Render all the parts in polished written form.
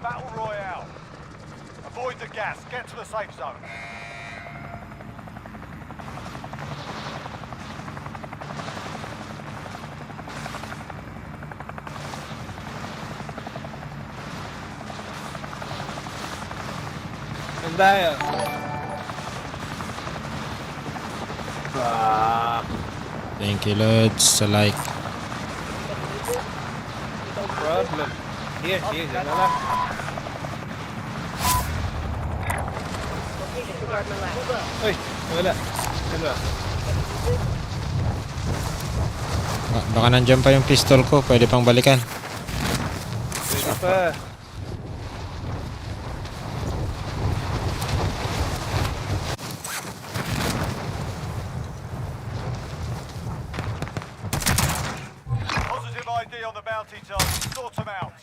Battle Royale. Avoid the gas. Get to the safe zone. Andaya. Thank you, Lods, sa like. No problem. Sige, dyan na lang. Uy, wala. Wala. Baka nandyan pa yung pistol ko, pwede pang balikan. Pwede pa. Positive ID on the bounty target. Sort them out.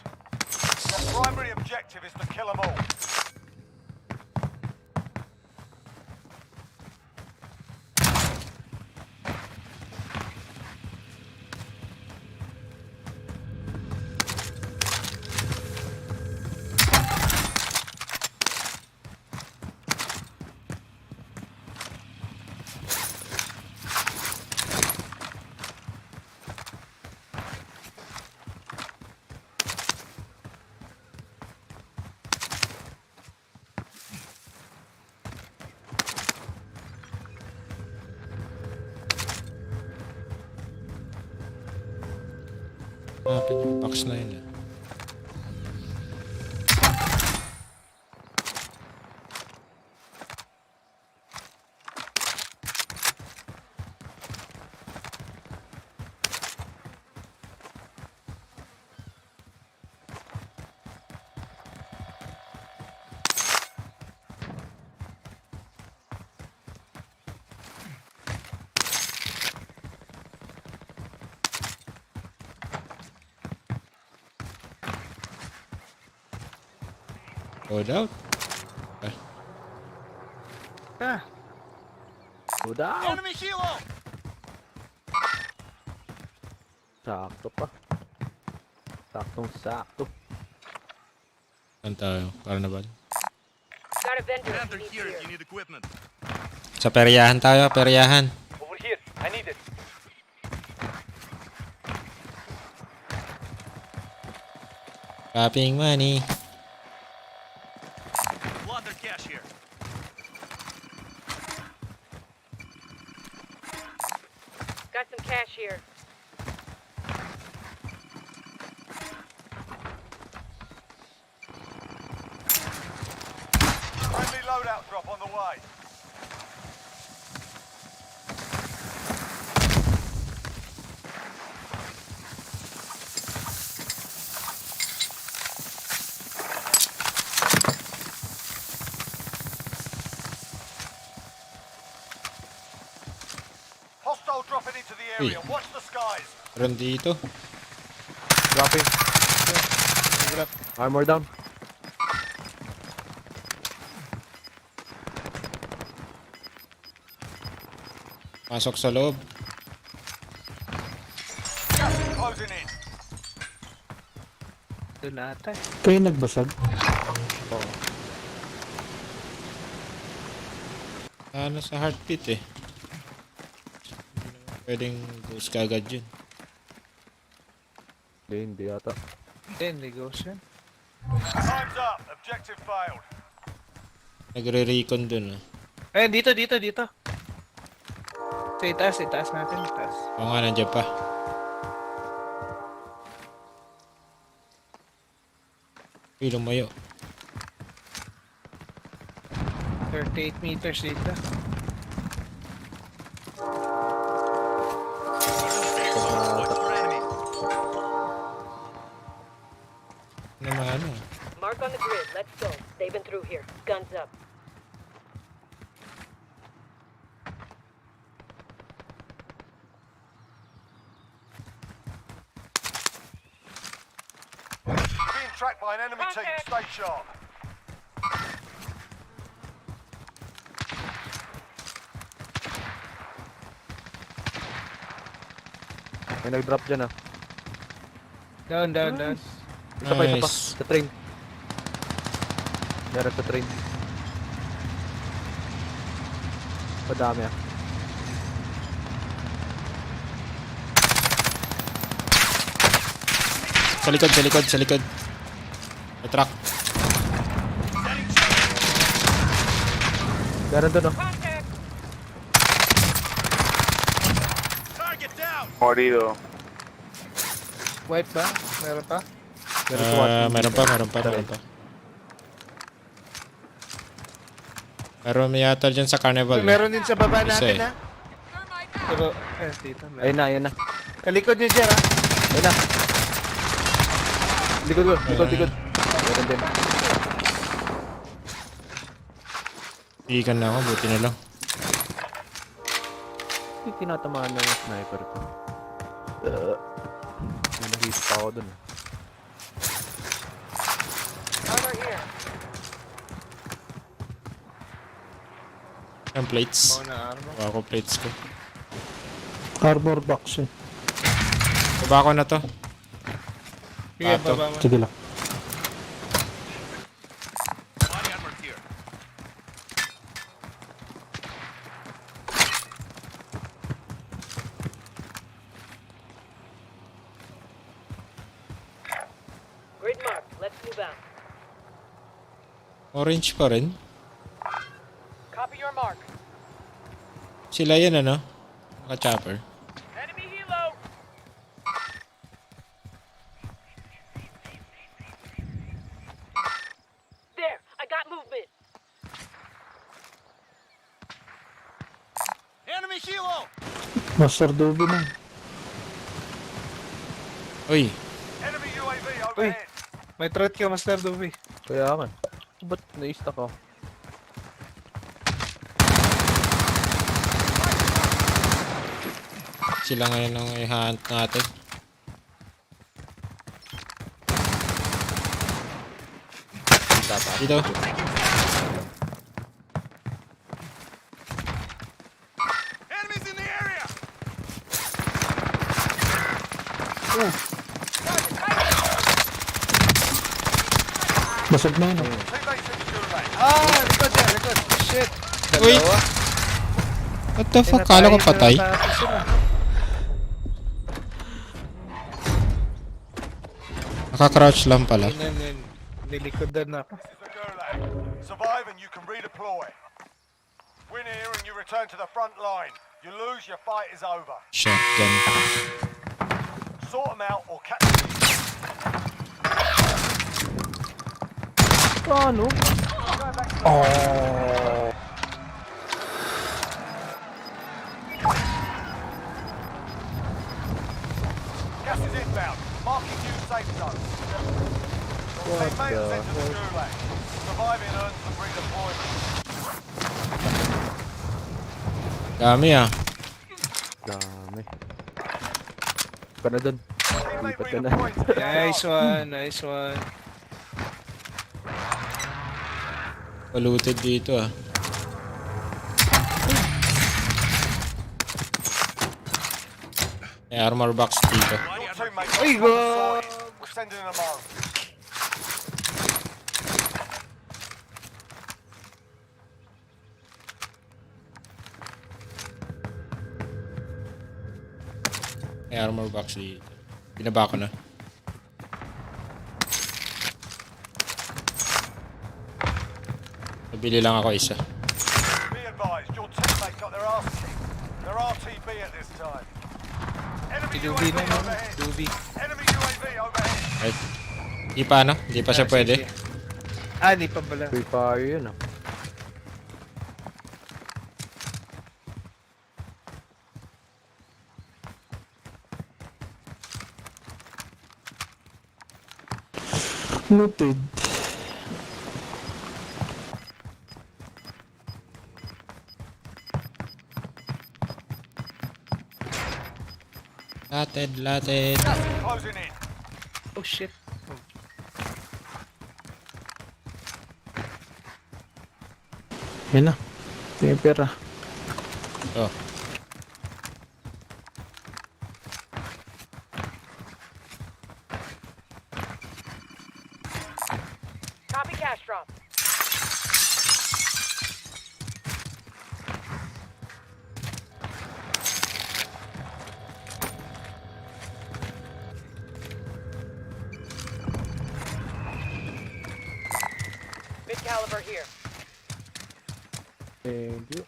Your primary objective is to kill them all. Hanapin yung box na yun. Hold out. Go down. Enemy helo! Sakto pa. Saktong-sakto. Saan tayo? Carnival. Got a vendor if Commander you need here if gear. you need equipment. Sa peryahan tayo, peryahan. Over here. I need it. Copying money. Plunder cash here. Got some cash here. Friendly loadout drop on the way. Hostile dropping into the area. Watch the skies. Meron dito. Dropping. Armor down. Pasok sa loob. Gas is closing in. Doon na ata eh. Kayo nagbasag? Oo. Ano sa heartbeat eh. Hindi naman pwedeng ghost kagad yun. Hindi yata. Hindi ghost yan. Time's up. Objective failed. Nagre-recon dun ah. Eh, dito. Sa itaas natin, itaas. Oo nga, nandiyan pa. Uy, lumayo. 38 meters dito. Ano mga ano? Mark on the grid. Let's go. They've been through here. Guns up. Being tracked by an enemy team. Stay sharp. May nag-drop dyan ah. Down. Isa pa. Nice. Sa train. Meron sa train. Madami ah. Sa likod. May truck. Meron doon oh. Contact. Target down. Morido. White ba? Meron pa? Meron sa watch. Meron pa. Meron may yata dyan sa carnival. Meron din sa baba Isa natin eh. ah. Pero, dito. Ayun na. Kalikod niyo, Jer ah. Ayun na. Likod. Meron din. Iikan na ako, buti na lang. Hindi tinatamaan ng sniper ko. May nahit pa ako dun. Armor here. Ang plates. Oo na armor. Bawa ko plates ko. Armor box eh. Baba ko na to. Sige, Pato. baba mo. Sige lang. Grid mark. Let's move out. Orange pa rin. Copy your mark. Sila yan ano? Naka-chopper. Enemy helo. There. I got movement. Enemy helo. Master Dobe na. Uy, Enemy UAV overhead. May threat ka, Master Dovi. Kaya man. Ba't na-stuck ako? sila ngayon ang i-hunt natin. Dito. Enemies in the area. Basag na yun. Teammates in the gulag. Likod yan, likod. Shit. Uy! What the fuck? Kala ko patay. Naka-crouch lang pala. Nilikodan na ako. This is the gulag. Survive and you can redeploy. Win here and you return to the front line. You lose, your fight is over. Shotgun. Sort them out or catch them. Ano? Oh. Gas is inbound. Marking new safe zone. Your teammate has entered the gulag. Surviving earns them redeployment. Dami ah. Dami. Pa na dun. Teammate Lipat ka na. redeployed to the Nice AR. one, nice one. Polluted dito ah. May armor box dito. Your teammate Ay, got go! sorted. We're sending them home. May armor box dito. Binaba ko na. Nabili lang ako isa. Be advised, your teammate got their ass kicked. They're RTB at this time. Enemy Dubi UAV na naman. overhead. Dubi. Enemy UAV overhead. Right? Di pa ano? Di pa siya pwede. Ah, di pa pala. Free fire yun ah. Noted. Lated. Closing in. Oh shit. Yan na. Ito yung pera. Oh. Copy cash drop. Mid caliber here. Thank you.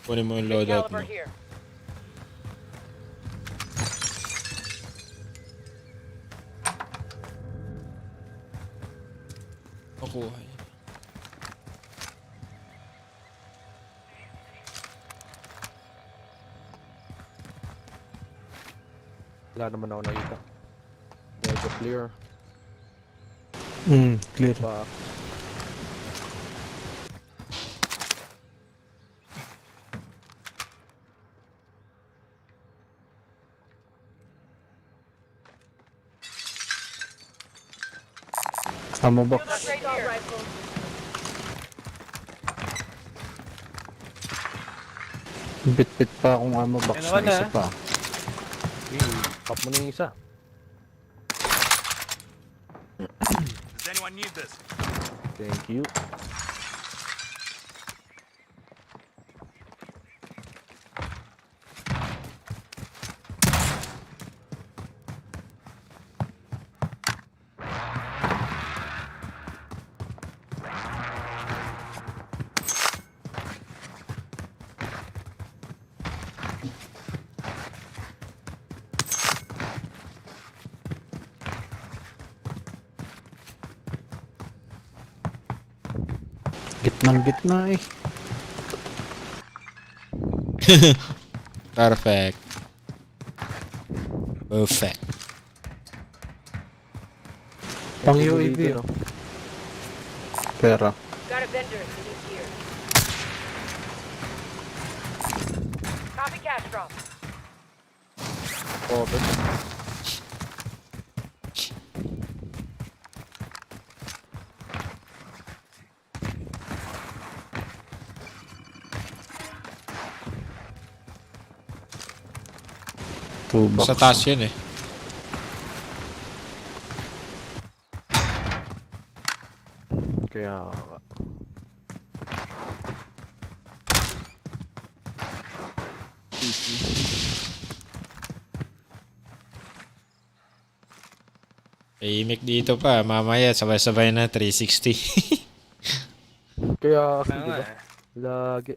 Kunin mo yung Mid loadout mo. caliber here. Makuha yun. Wala naman ako nakita. Medyo clear. Clear. Ba? Ammo box. Upgrade here. Rifle. Bit-bit pa akong ammo box Ano ka na isa na? pa. Pop mo na yung isa. Does anyone need this? Thank you. Gitnang-gitna eh. Perfect. Perfect. Pang UAV no? Pera. Got a vendor who needs gear. Copy cash drop. Oh, but Two box. Sa taas yun eh. kaya Tahimik dito pa. Mamaya sabay-sabay na 360. Kaya kasi, Ano di ba? nga. Lagi.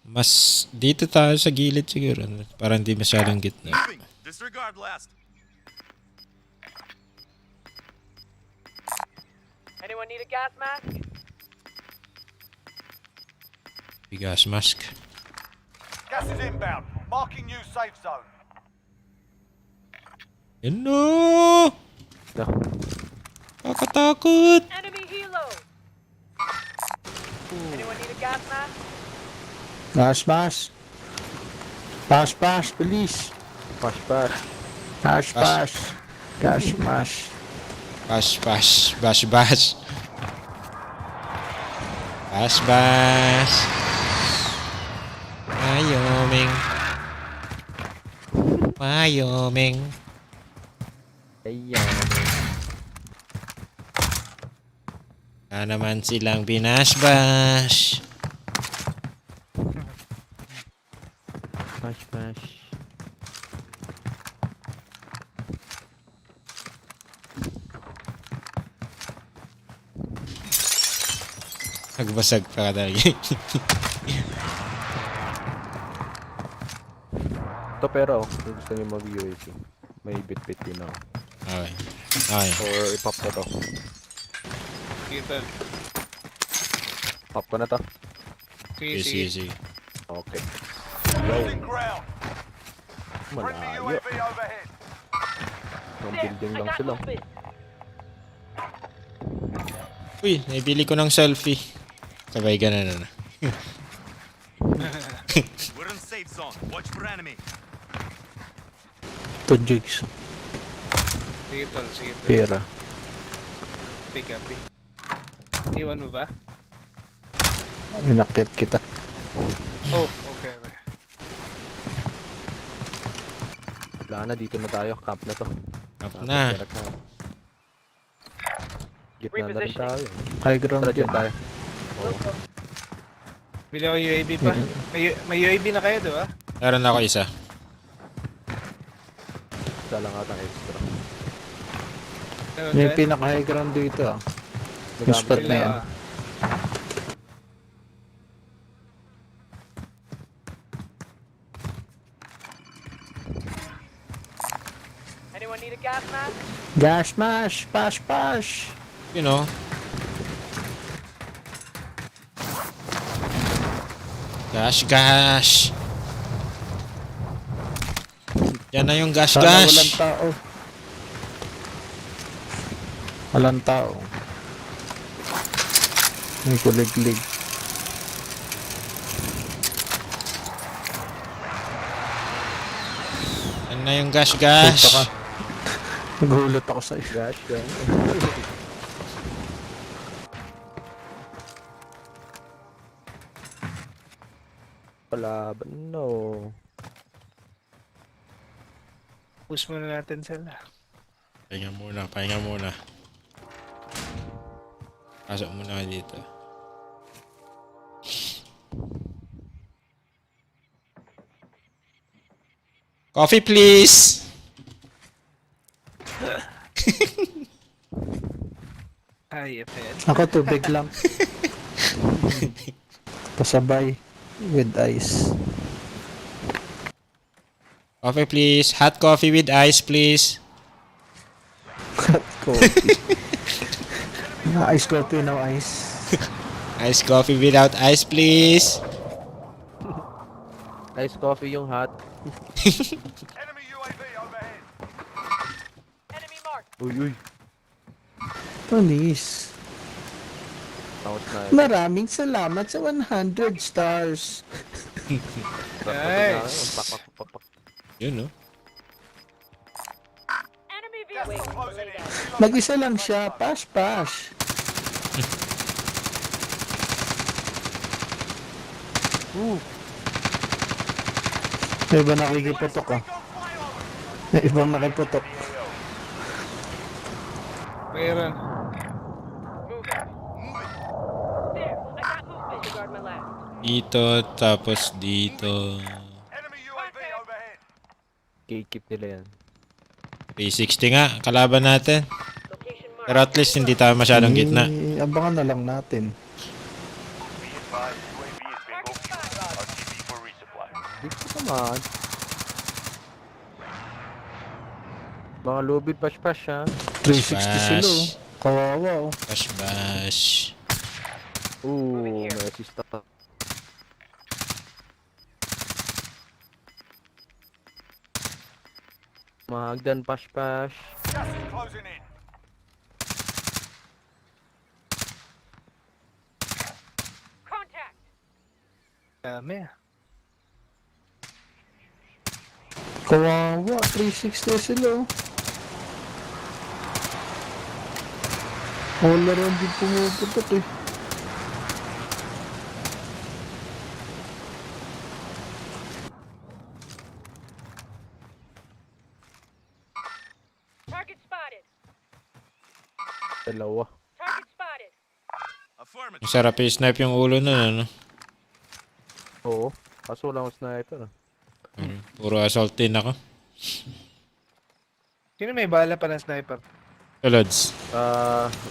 Mas dito tayo sa gilid siguro. Para hindi masyadong gitna. Moving. Disregard last. Anyone need a gas mask? Gas mask. Gas is inbound. Marking new safe zone. No! No. Kakatakot! Enemy helo. Anyone need a gas mask? Bash, bash. Bash, bash, please. Pash, pash. Bash, bash. Bash, bash. Bash, bash. Bash, bash. Bash, bash. Wyoming. Wyoming. Ayan. Na naman silang binashbash. Pash, pash. Nagbasag pa ka talaga. Ito pero, kung gusto niyo mag-UAV, may bit-bit din ako. Okay. Okay. Or ipop na to. Sige, tol. Pop ko na to. Sige, Sige, sige, sige. sige. Okay. Losing ground. Friendly Malayo. UAV overhead. Ang There, building I lang got sila. movement. Uy, naibili ko ng selfie. Sabay ka na. We're in safe zone. Watch for enemy. 2 jigs. Sige, tol. Sige, tol. Pera. Pick up, eh. Iwan mo ba? Inakit kita. Oh, okay, okay. Wala na, dito na tayo. Camp na to. Up na. Gitna na rin tayo. High ground Tara dyan yun. tayo. Bili ako UAV pa. May UAV na kayo, di ba? Meron ako isa. Isa lang ata extra. Meron May dyan? pinaka-high ground dito ah. Yung spot na yan. Anyone need a gas mask? Gas mash! Pash, pash! You know. Gash, gash. Yan na yung gash, Sana walang gash. tao. Walang tao. May kuliglig. Yan na yung gash, Punta gash. ka. Nagulat ako sa iyo. Gosh, guys. Palaban, no. Push muna natin sila. Pahinga muna, pahinga muna. Pasok muna kayo dito. Coffee, please! Ay, yan. Ako tubig lang. Pasabay. With ice. Coffee, please. Hot coffee with ice, please. Hot coffee. Ice coffee, no ice. Ice coffee without ice, please. Nice coffee yung hot. Enemy UAV overhead. Enemy marked. Uy, uy. Police. Out na. Maraming salamat sa 100 stars. Nice. Pak, pak, pak, pak. Yun, no? Enemy Gas vehicle. is closing in. Mag-isa lang siya. Pash, pash. May iba nakikiputok ah. May ibang nakiputok. Mayroon. Moving. There, I got movement. Disregard my last. Dito, tapos dito. Enemy UAV overhead. K-keep nila yan. 360 nga, kalaban natin. Location Pero marked. at least hindi tayo masyadong gitna. Abangan na lang natin. Be advised, UAV is bingo fuel. RTB for resupply. Dito naman. Mga lubid pash-pash ha. 360 sila oh. Bash. Kawawa oh. Bash, bash. May assist ako. Mga hagdan pash-pash. Gas is closing in. Contact. Dami ah. Kawawa, 360 sila oh. All around din pumuputok eh. Target spotted. Dalawa. Target spotted. Ang sarap i-snipe yung ulo nun, ano? Oo. Kaso wala akong sniper. Puro assault din ako. Sino may bala pa ng sniper? Lods.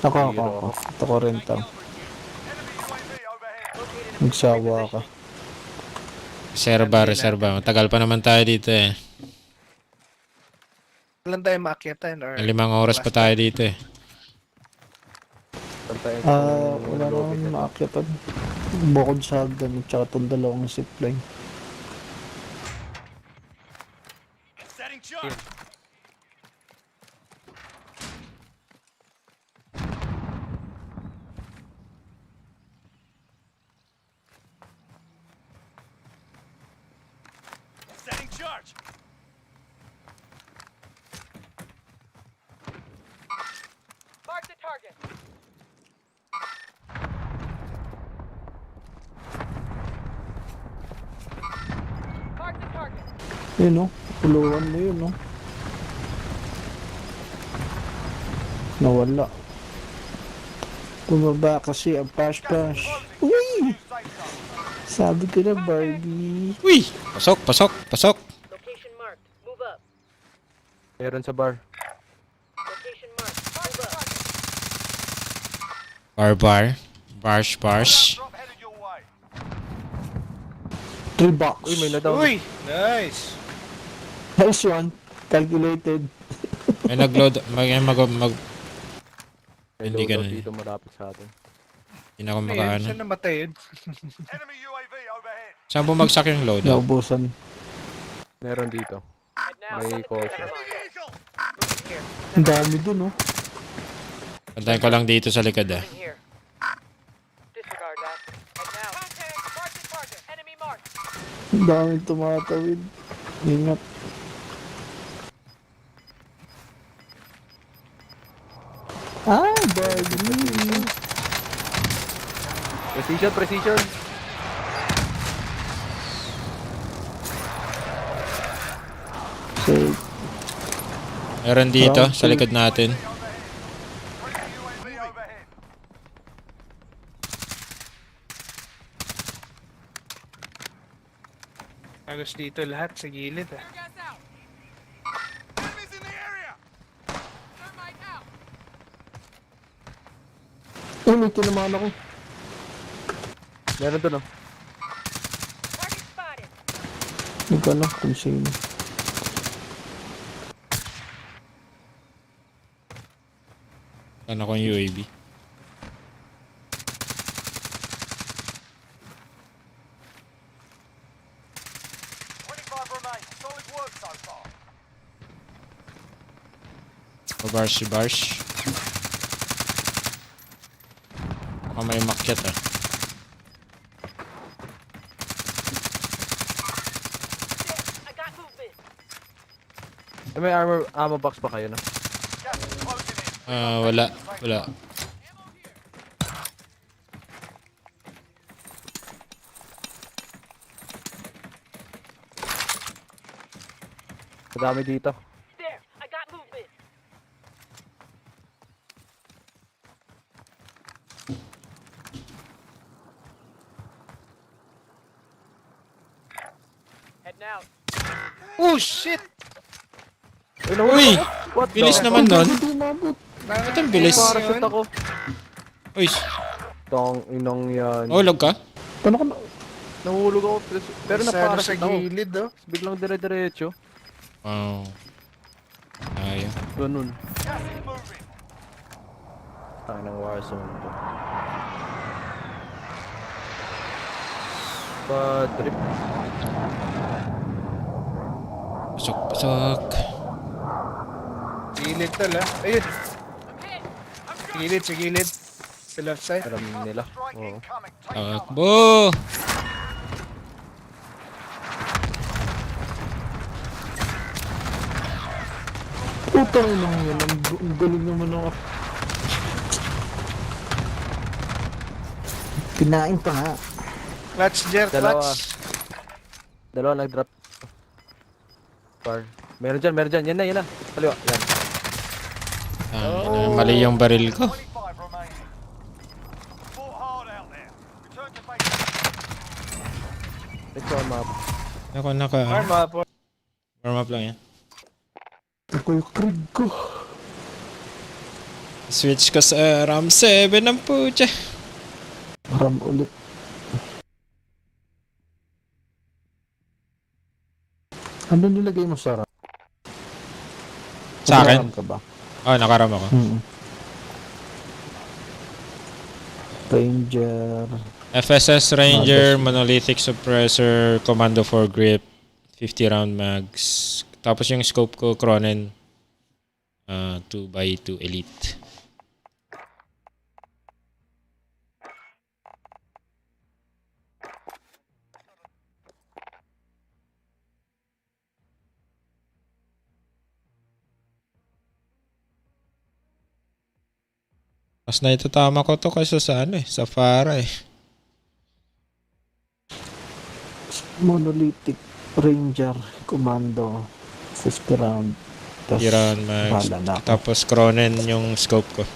Ako. Ako rin tao. Enemy UAV overhead. Magsawa ka. Reserva. Matagal pa naman tayo dito eh. Kailan tayo maakyatan or... 5 oras pa tayo dito eh. Pantayin Wala naman maakyatan. Bukod sa hagdan at saka itong dalawang zipline. Setting charge. Setting charge. Mark the target. Mark the target. Yun oh. Puluhan na yun oh. Nawala. Bumaba kasi ang pash-pash. Uy! Safe zone. Sabi ko na Barbie. Uy! Pasok! Location marked. Move up. Meron sa bar. Location marked. Move up. Bar. Bars. Drop headed your way. 3 box. Uy, may na-down. Uy! Nice! Nice one. Calculated. May nag-load. May Hindi loadout ganun. dito malapit sa atin. Hindi na ako Ayun, makaano. saan namatay yun? Enemy UAV overhead. Saan bumagsak yung loadout? Naubusan. Meron dito. Head now. May caution. Vehicle. Ang dami dun oh. Pantayin ko lang dito sa likod ah. Moving here. Disregard that. Head now. Contact. Mark the target. Enemy marked. Ang dami tumatawid. Ingat. Barbie. Precision! Safe. Meron dito sa likod natin. Friendly UAV overhead. Agos dito lahat sa gilid ah. Enemies in the area. May tinamaan ako. Meron doon oh. Target spotted. Hindi ko alam kung sino. Saan ako yung UAV? Remain. Solid work so far. Bars. Baka may makyat ah. I got movement. May ammo box pa kayo na? Gas is closing in. Wala. Madami dito. There. I got movement. shit! Uy! What Bilis the? naman nun. Hindi mabot. Ba't ang bilis? Parachute ako. Uy, Tong inong yan. ulog ka? Paano ka na? Nahulog ako. Pero Isa na sa na-parachute ako. gilid, oh. Biglang dire-diretso. Wow. Ayaw. Ganun. Gas is moving. Tayo ng Warzone to. Bad trip. Pasok, pasok. Gilid tol, ah. Ayun. Gilid, sa gilid. Sa left side. Alam nila. Strike Oo. incoming. Take cover. Takbo! Putang ina yan. Ang galing naman ako. Kinain pa nga. Clutch, Jer, Dalawa. clutch. Dalawa nag-drop. Bar. Meron dyan. Yan na. Kaliwa. Yan. Mali yung baril ko. 25 remaining. Fought hard out there. Return to base. Next one map. Ako Arm up. warm up lang yan. Ako yung Krieg ko. Switch ko sa RAM 7 ng pucha. Ram ulit. Ano nilagay mo sa ram? Sa akin? Ram ka ba? Oh, nakaram ako. Ranger. FSS Ranger, Monolithic Suppressor, Commando 4 Grip, 50 round mags. Tapos yung scope ko, Cronen 2x2 Elite. Mas naitatama ko to kaysa sa sa Farah eh. Monolithic Ranger Commando 50 round. 50 round mags. bahala na ako. Tapos Cronen yung scope ko.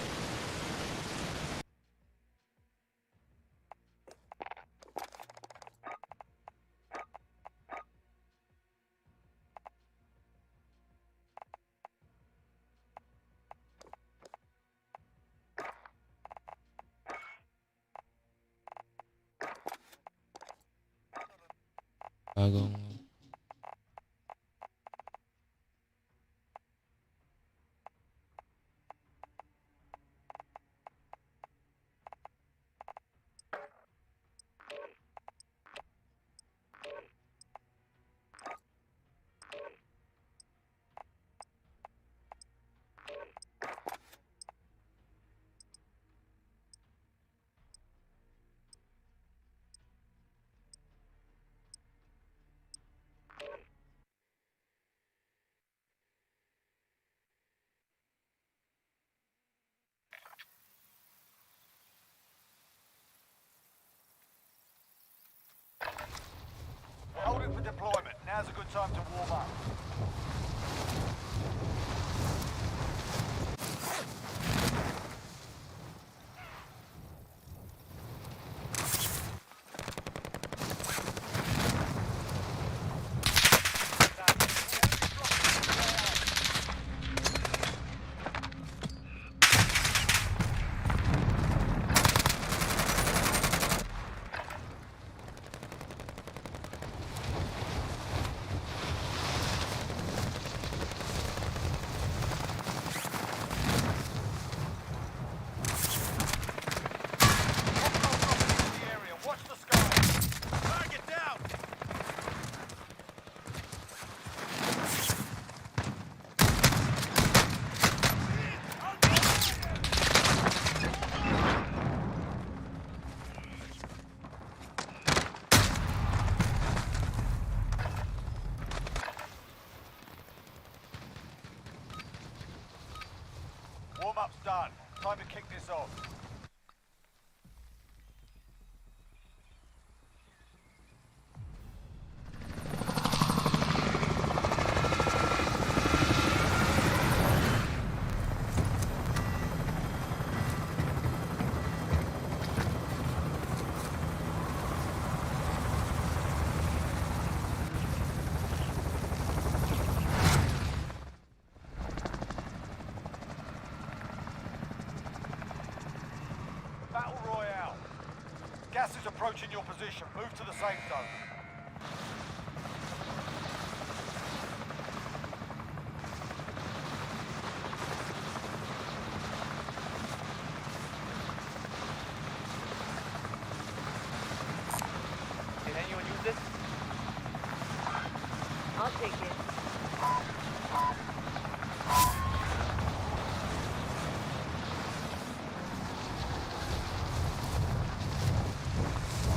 Bagong Holding for deployment. Now's a good time to warm up. Watch the sky. Target down. Warm up's done. Time to kick this off. is approaching your position. Move to the safe zone. Can anyone use this? I'll take it.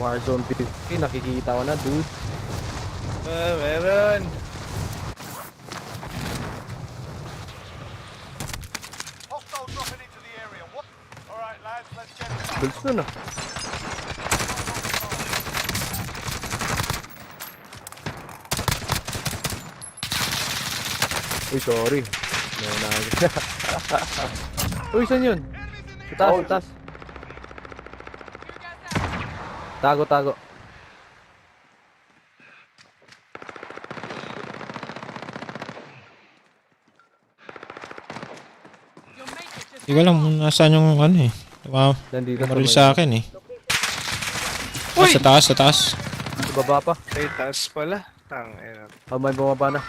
Warzone 50, nakikita ko na, dude. Meron. Hostile dropping into the area. What? All right, lads, let's get it done. Buls nun ah. Uy, sorry. Uy, saan yun? Sa taas, sa taas. Tago, tago. Hindi ko alam kung nasaan yung ano eh. Wow. Nandito Maril sa akin eh. Ah, sa taas, sa taas. Sa baba pa. Ay, taas pala. Oh, may bumaba na.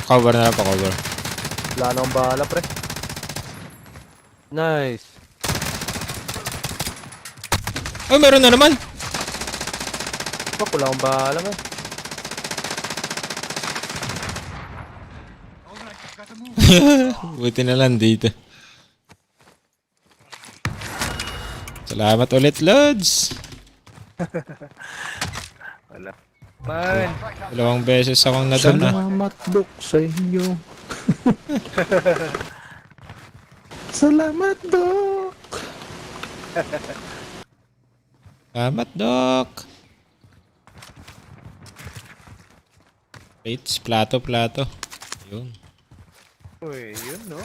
Cover na lang pa, cover. Wala na akong bahala, pre. Nice. Oh, meron na naman. Fuck, wala akong bahala, man. Buti na lang dito. Salamat ulit, Lods. Man. Dalawang beses akong na-down ah. Salamat, Dok, sa inyo. Salamat, Dok. Salamat, Doc. Plates, plato, plato. Yun. Uy, yun no?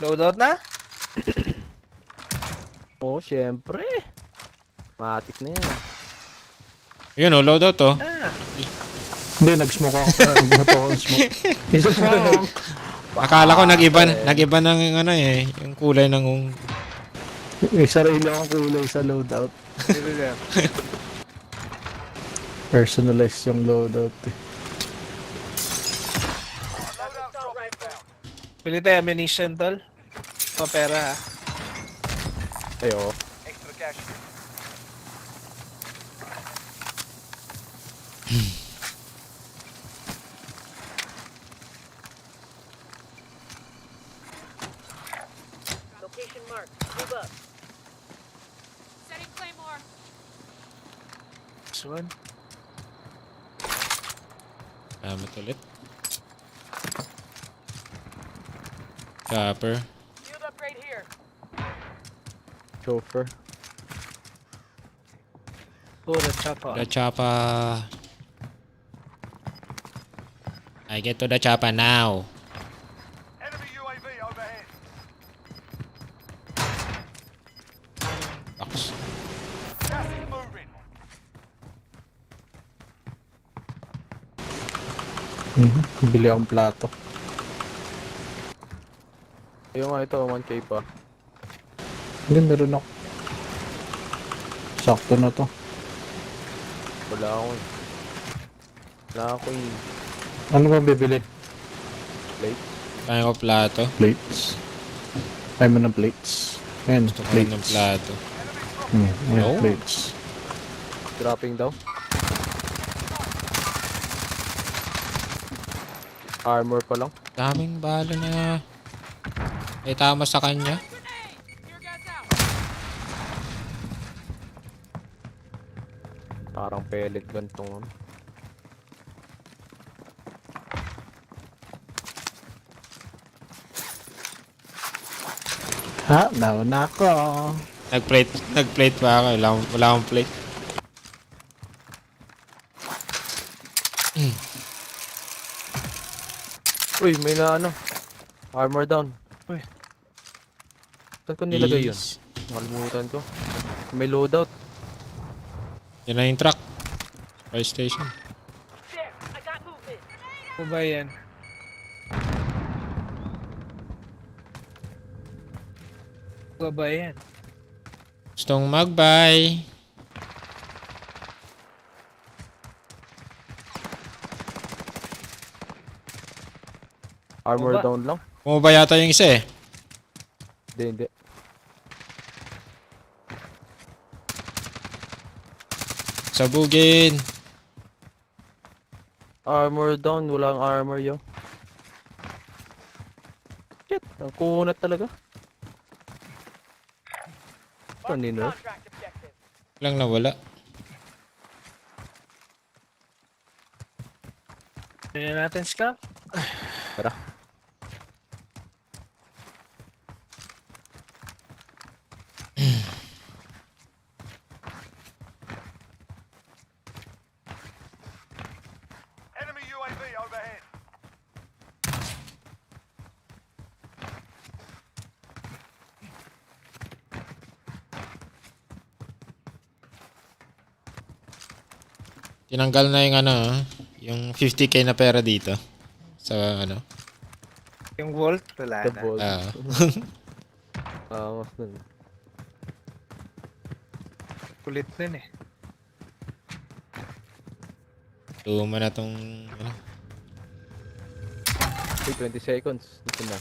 Loadout na? Oh, syempre. Matik na yan. Yun oh, loadout oh. Hindi, nag-smoke ako. Nag-smoke ako ng smoke. Isa smoke. Akala ko nag-iba ng ano eh, yung kulay ng Isa rin lang ang kulay sa loadout. Personalized yung loadout eh. Loadout drop inbound. Pili tayo ammunition, tol. O, pera ha. Ayo. Extra cash. Location marked. Move up. Setting Claymore. This one. Salamat ulit. Chopper. Field upgrade here. Chauffeur. Oh, the chopper. The chopper. I get to the chopper now. Enemy UAV overhead. Box. Gas is moving. Bili akong plato. Ayun nga ito, 1K pa. Hindi, meron ako. Sakto na to. Wala ako eh. Wala ako eh. Ano ba bibili? Plate. Kaya ko plato. Plates. Tayo mo ng plates. Ayan, Gusto ko rin ng plates. plato. Ayan, Oh. plates. Dropping down. Armor pa lang. Daming bala na. Ay tama sa kanya. Tear gas out. Parang pellet gun tong ano. Ha? Nauna ako. Nag-plate pa ako. Wala akong plate. Uy, may na ano. Armor down. Uy. Saan ko nilagay yun? Yes. Nakalimutan ko. May loadout. Yan na yung truck. Fire station. There, I got movement. Ano ba yan? Baba yan. Gustong mag-buy. Armor Baba. down lang. Bumaba yata yung isa eh. Hindi. Sabugin. Armor down, walang armor yo. Shit, ang kunat talaga. Kanino? Contract objective. Lang nawala. Tignan natin, Scott. Tara. Enemy UAV overhead. Tinanggal na yung ano, yung 50k na pera dito. Sa ano. Yung vault, wala The na. ball. Ah. Mas nun. Kulit nun eh. Luma na tong ano. Hey, 20 seconds. Ito na.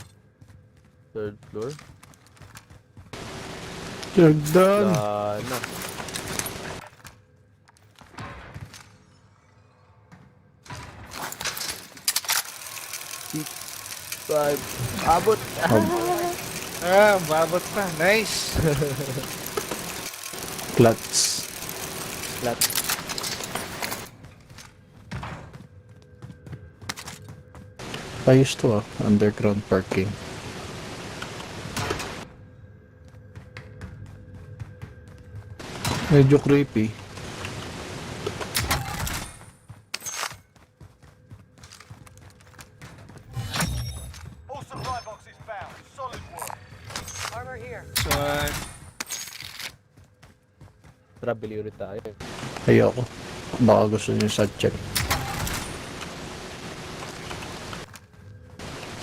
Third floor. Jagdan! Na. Six, five. Abot! Ah, babot pa. Nice. Clutch. Flat. Ayos to underground parking. Medyo creepy. All supply boxes found. Solid work. Armor here. So, Tara, bili ulit tayo. Ayoko. Baka gusto niyo sa check.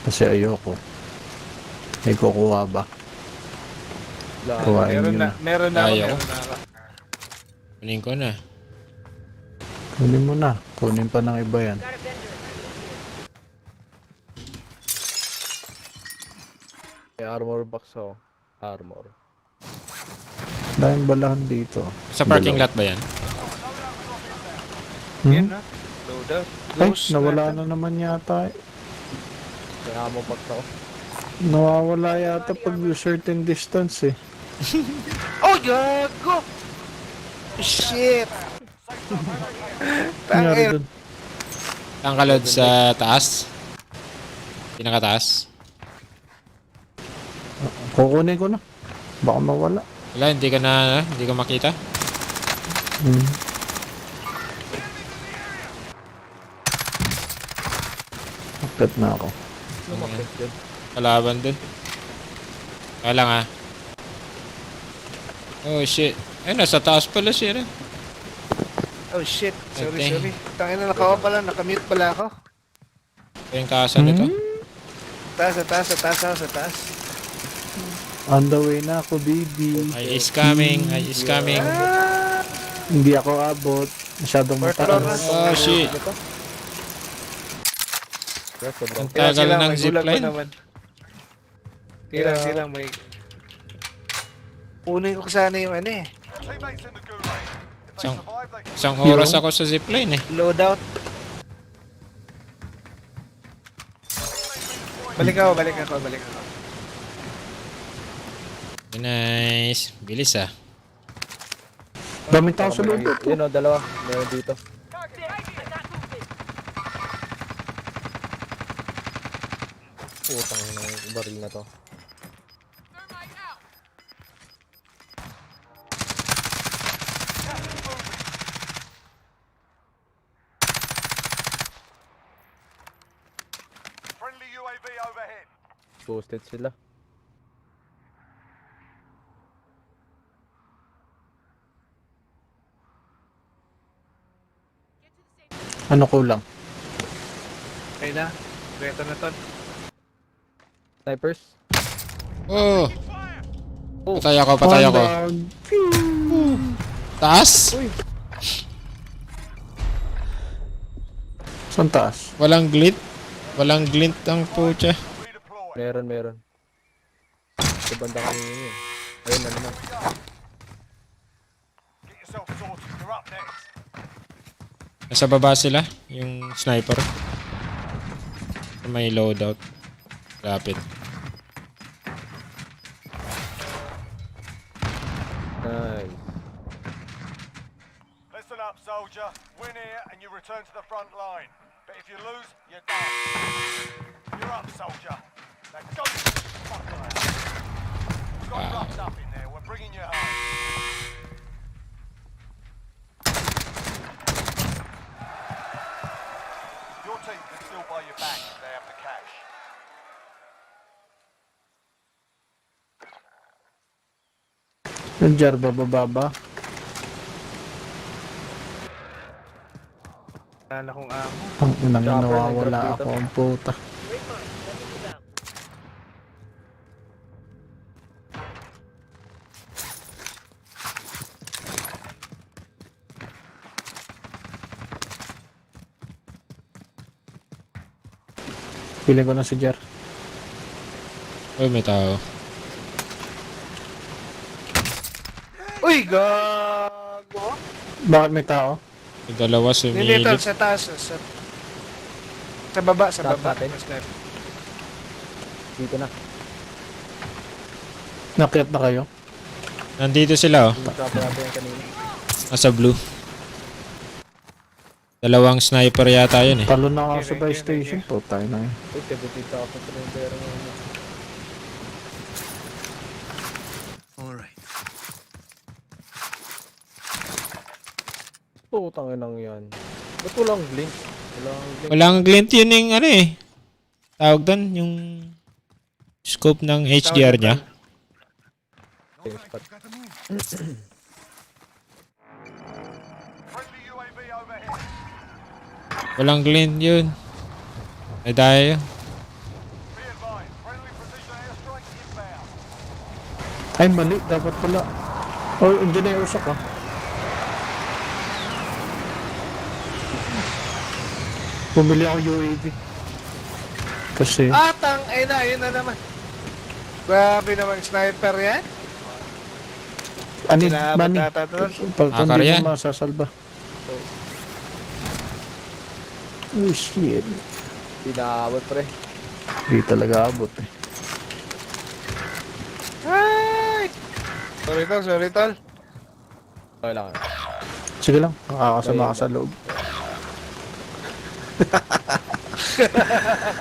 Kasi ayoko. May kukuha ba? Wala. Kuhain meron nyo na. na. Meron na ako. Ayaw. Meron na ako. Kunin ko na. Kunin mo na. Kunin pa ng iba yan. Got a vendor. May armor box ako. Armor. Dahil balahan dito. Sa parking lot ba yan? Yan Hmm? na. Loadout. Ay, Ghost nawala natin. na naman yata. May ammo box ako. Nawawala yata pag certain distance eh. Oh, gago! Shit! Nangyari Tangin. dun. Tangkalod sa taas. Pinakataas. Kukunin ko na. Baka mawala. Wala, hindi ka na, hindi ka makita. Hmm. Akit na ako. Lumakit dyan. Kalaban dun. Kaya lang ah. Oh shit. Ay, nasa taas pala siya rin. Oh shit. Sorry, Okay. sorry. Tangin na nakawa pala. Nakamute pala ako. Ito yung kasa nito. Taas, sa taas, sa taas, sa taas. On the way na ako, baby. I is coming. I is coming. Hindi ako abot. Masyadong First floor na. mataas. Oh shit. Kaya sobrang. Ang tagal ng may gulag pa zipline. naman. Silang, may... Kunin ko sana yung ano eh. Teammates in the gulag. If they Isang- survive, they can Isang oras ako sa zipline eh. Loadout. Balik ako, balik ako, balik ako. Nice. Bilis ah. Daming tao sa loob. Yun o, dalawa. Meron dito. Target. I'm not moving. Putang ng baril na to. friendly UAV overhead. Ghosted sila. Ano kulang? Okay na. Reto na to. Snipers. Oh. Patay ako, patay One ako. down. Taas? Saan taas? Walang glint? Walang glint ang pucha. Redeploy. Meron. Sa banda kanina yun. Ayun na naman. Get yourself sorted. You're up next. Nasa baba sila, yung sniper. May loadout. Rapid. Nice. Listen up, soldier. Win here and you return to the front line. But if you lose, you're done. You're up, soldier. Now go fuck around. We've got roughed up in there. We're bringing you home. Your team can still buy you back if they have the cash. Yung jar bababa. Wala kong amo. Ang inang Chopper, nawawala nag-drop ako dito. ang puta. Piling ko na si Jar. Uy, may tao. Uy, gago. Bakit may tao? May dalawa Hindi dito, sumilip. sa taas. Sa baba, sa Taas baba. natin? Mas left. Dito na. Nakyat na kayo? Nandito sila, oh. Yung chopper natin yung kanina. Nasa blue. Dalawang sniper yata yun eh. Talo na ako sa Okay, buy okay, station. Puta na yun. Uy, 70,000 pa rin yung pera mo. Putang inang yan. Ba't walang blink? Walang glint yun yung ano eh. Tawag doon, yung scope ng HDR niya. Friendly UAV overhead. Walang glint yun. Ay dahil yun. Be advised. Friendly precision airstrike inbound. Ay, mali. Dapat pala. Oh, andyan na yung usok ah. Bumili ako UAV. Kasi, Ayun na, ayun na naman. Grabe naman, sniper yan. ani, Kinaabot mani. ata doon. Pag Akar hindi yan. mo masasalba. Oh, shit. Hindi naabot pre. Hindi talaga abot eh. Ay! Sorry tol. Okay lang. Sige lang, makakasama ka sa loob.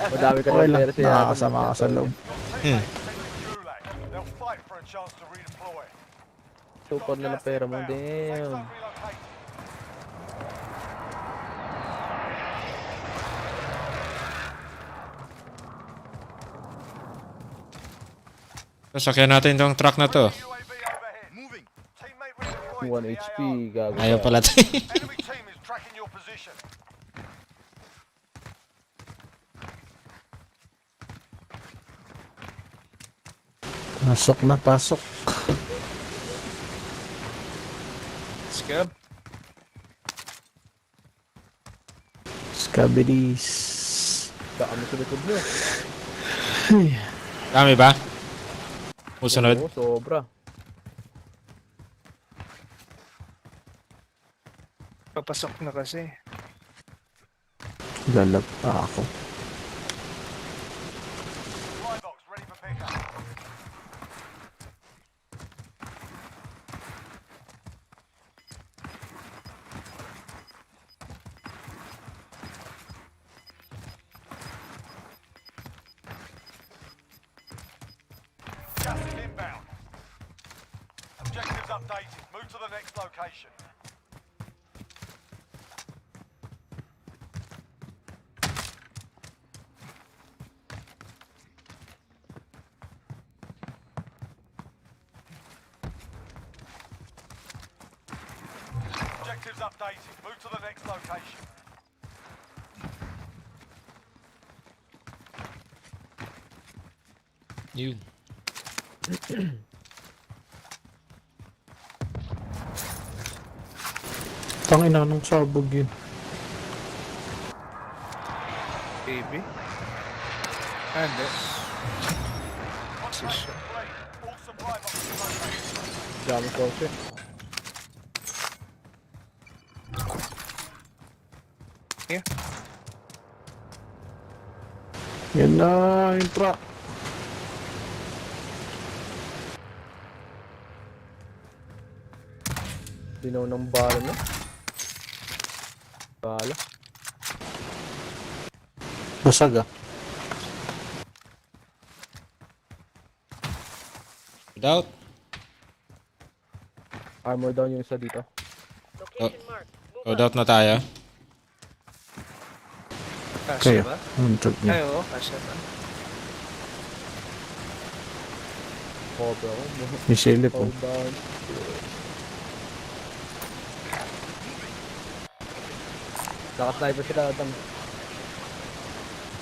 Madami ka Okay ng lang, pera siya. nakakasama ka sa loob. Teammates sent to Gulag. They'll fight for a chance to redeploy. Super na ng pera mo. Safe Damn. zone relocated. Sasakyan natin tong truck na to. UAV overhead. Moving. Teammate redeployed 1 to the HP. AO. Gago. Ayaw pala tayo. Enemy team is tracking your position. Pasok na, pasok. Scab. Scabidis. Baka mo sa likod mo. Dami ba? Musunod. Oo, sobra. Papasok na kasi. Lalab pa ako. Supply box ready for pickup. Gas is inbound. Objectives updated. Move to the next location. Objectives updated. Move to the next location. Yun. Tangina nung sabog yun. Baby. Ah, hindi. Contract complete. All supply boxes located. Dami kotse. Yeah. Yan na yung truck. Dinaw ng bala na. Bala. Basag ah. Without. Armor down yung isa dito. Location marked. Move Load out na tayo. Kasya Kaya. ba? Ang truck Ay, niya. oo. Kasya ba? Cover ako. May silip oh. Hold down. Naka-sniper sila Adam.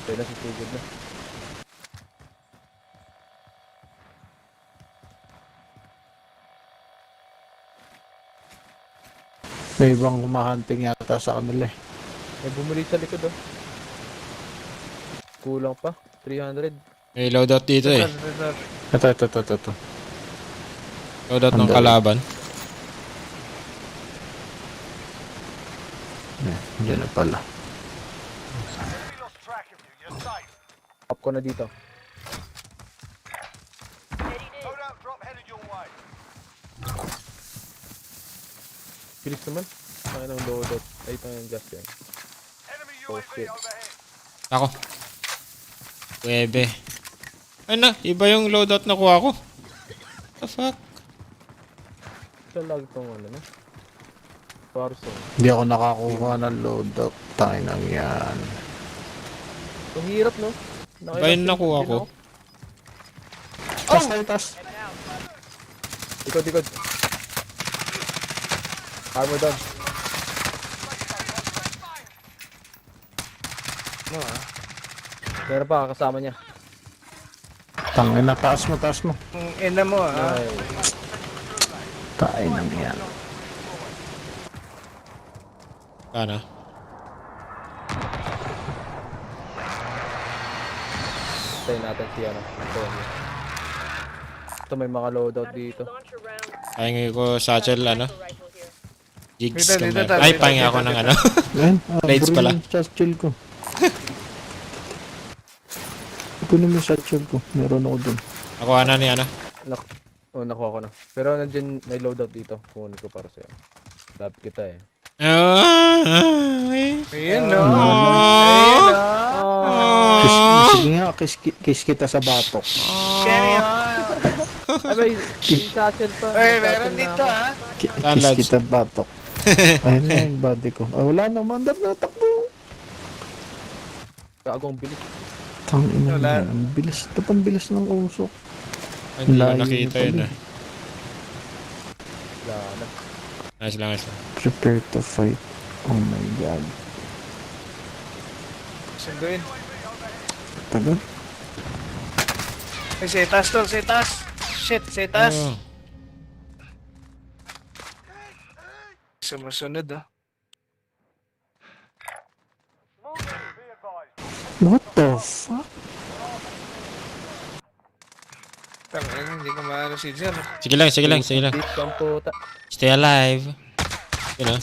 Kaya na sisigod na. May ibang humahunting yata sa kanila eh. May bumuli sa likod oh. Kulang pa. 300. May loadout dito eh. Ito. Loadout ng Andali. kalaban. Diyan na pala. Enemy lost track of you. You're safe. Up ko na dito. Heading in. Loadout drop headed your way. Bilis naman. Tayo ng loadout. Ay, tayo ng gas yan. Enemy Oh, UAV shit. overhead. Ako. Webe. Ano? Iba yung loadout na kuha ko. The fuck? Ito lag tong ano na. Warzone. Hindi ako nakakuha ng loadout. Tayo nang yan. Ang hirap no? Iba yung nakuha ko. Tas tayo, tas. Likod. Armor down. No, ah. Meron pa kasama niya. Tangina, taas mo. Ang ina mo, ah. Ay, Tayo nang yan. Sana. tayo natin si ano. Ito may mga loadout dito. Launcher round. Pahingi ko satchel ano. Rifle here. Jigs Dito, kung dito, meron. dito, Ay, dito, pahingi dito, ako ng dito. ano. Yan, Blades pala. yung satchel ko. Kunin mo yung satchel ko. Meron ako dun. Nakuha na ni ano. Nakuha ko na. Pero nandiyan may loadout dito. Kunin ko para sa'yo. Love kita eh. Ayun, no. Ayun, no. Sige nga, kiss kita sa batok. Sherry, oh. Ay, may satchel pa. Ay, May meron satchel na dito, ako. ah. Saan, Kiss lads? kita batok. Ayun na yung body ko. Ah, wala na, mandar na, takbo. Gagong bilis. Tangina Wala. na, ang bilis. Ito pang bilis ng usok. Ay, hindi ko Layo nakita na yun pala. ah. Wala na. Nice lang. Prepare to fight. Oh my god. Sunduin. Tagal. Ay, setas to, setas. Shit, setas. Oh. Sumusunod, ah. Moving, be advised. What the fuck? Tangin, hindi ko maano si Jer. Sige lang. Beat kang puta. Stay alive. You know.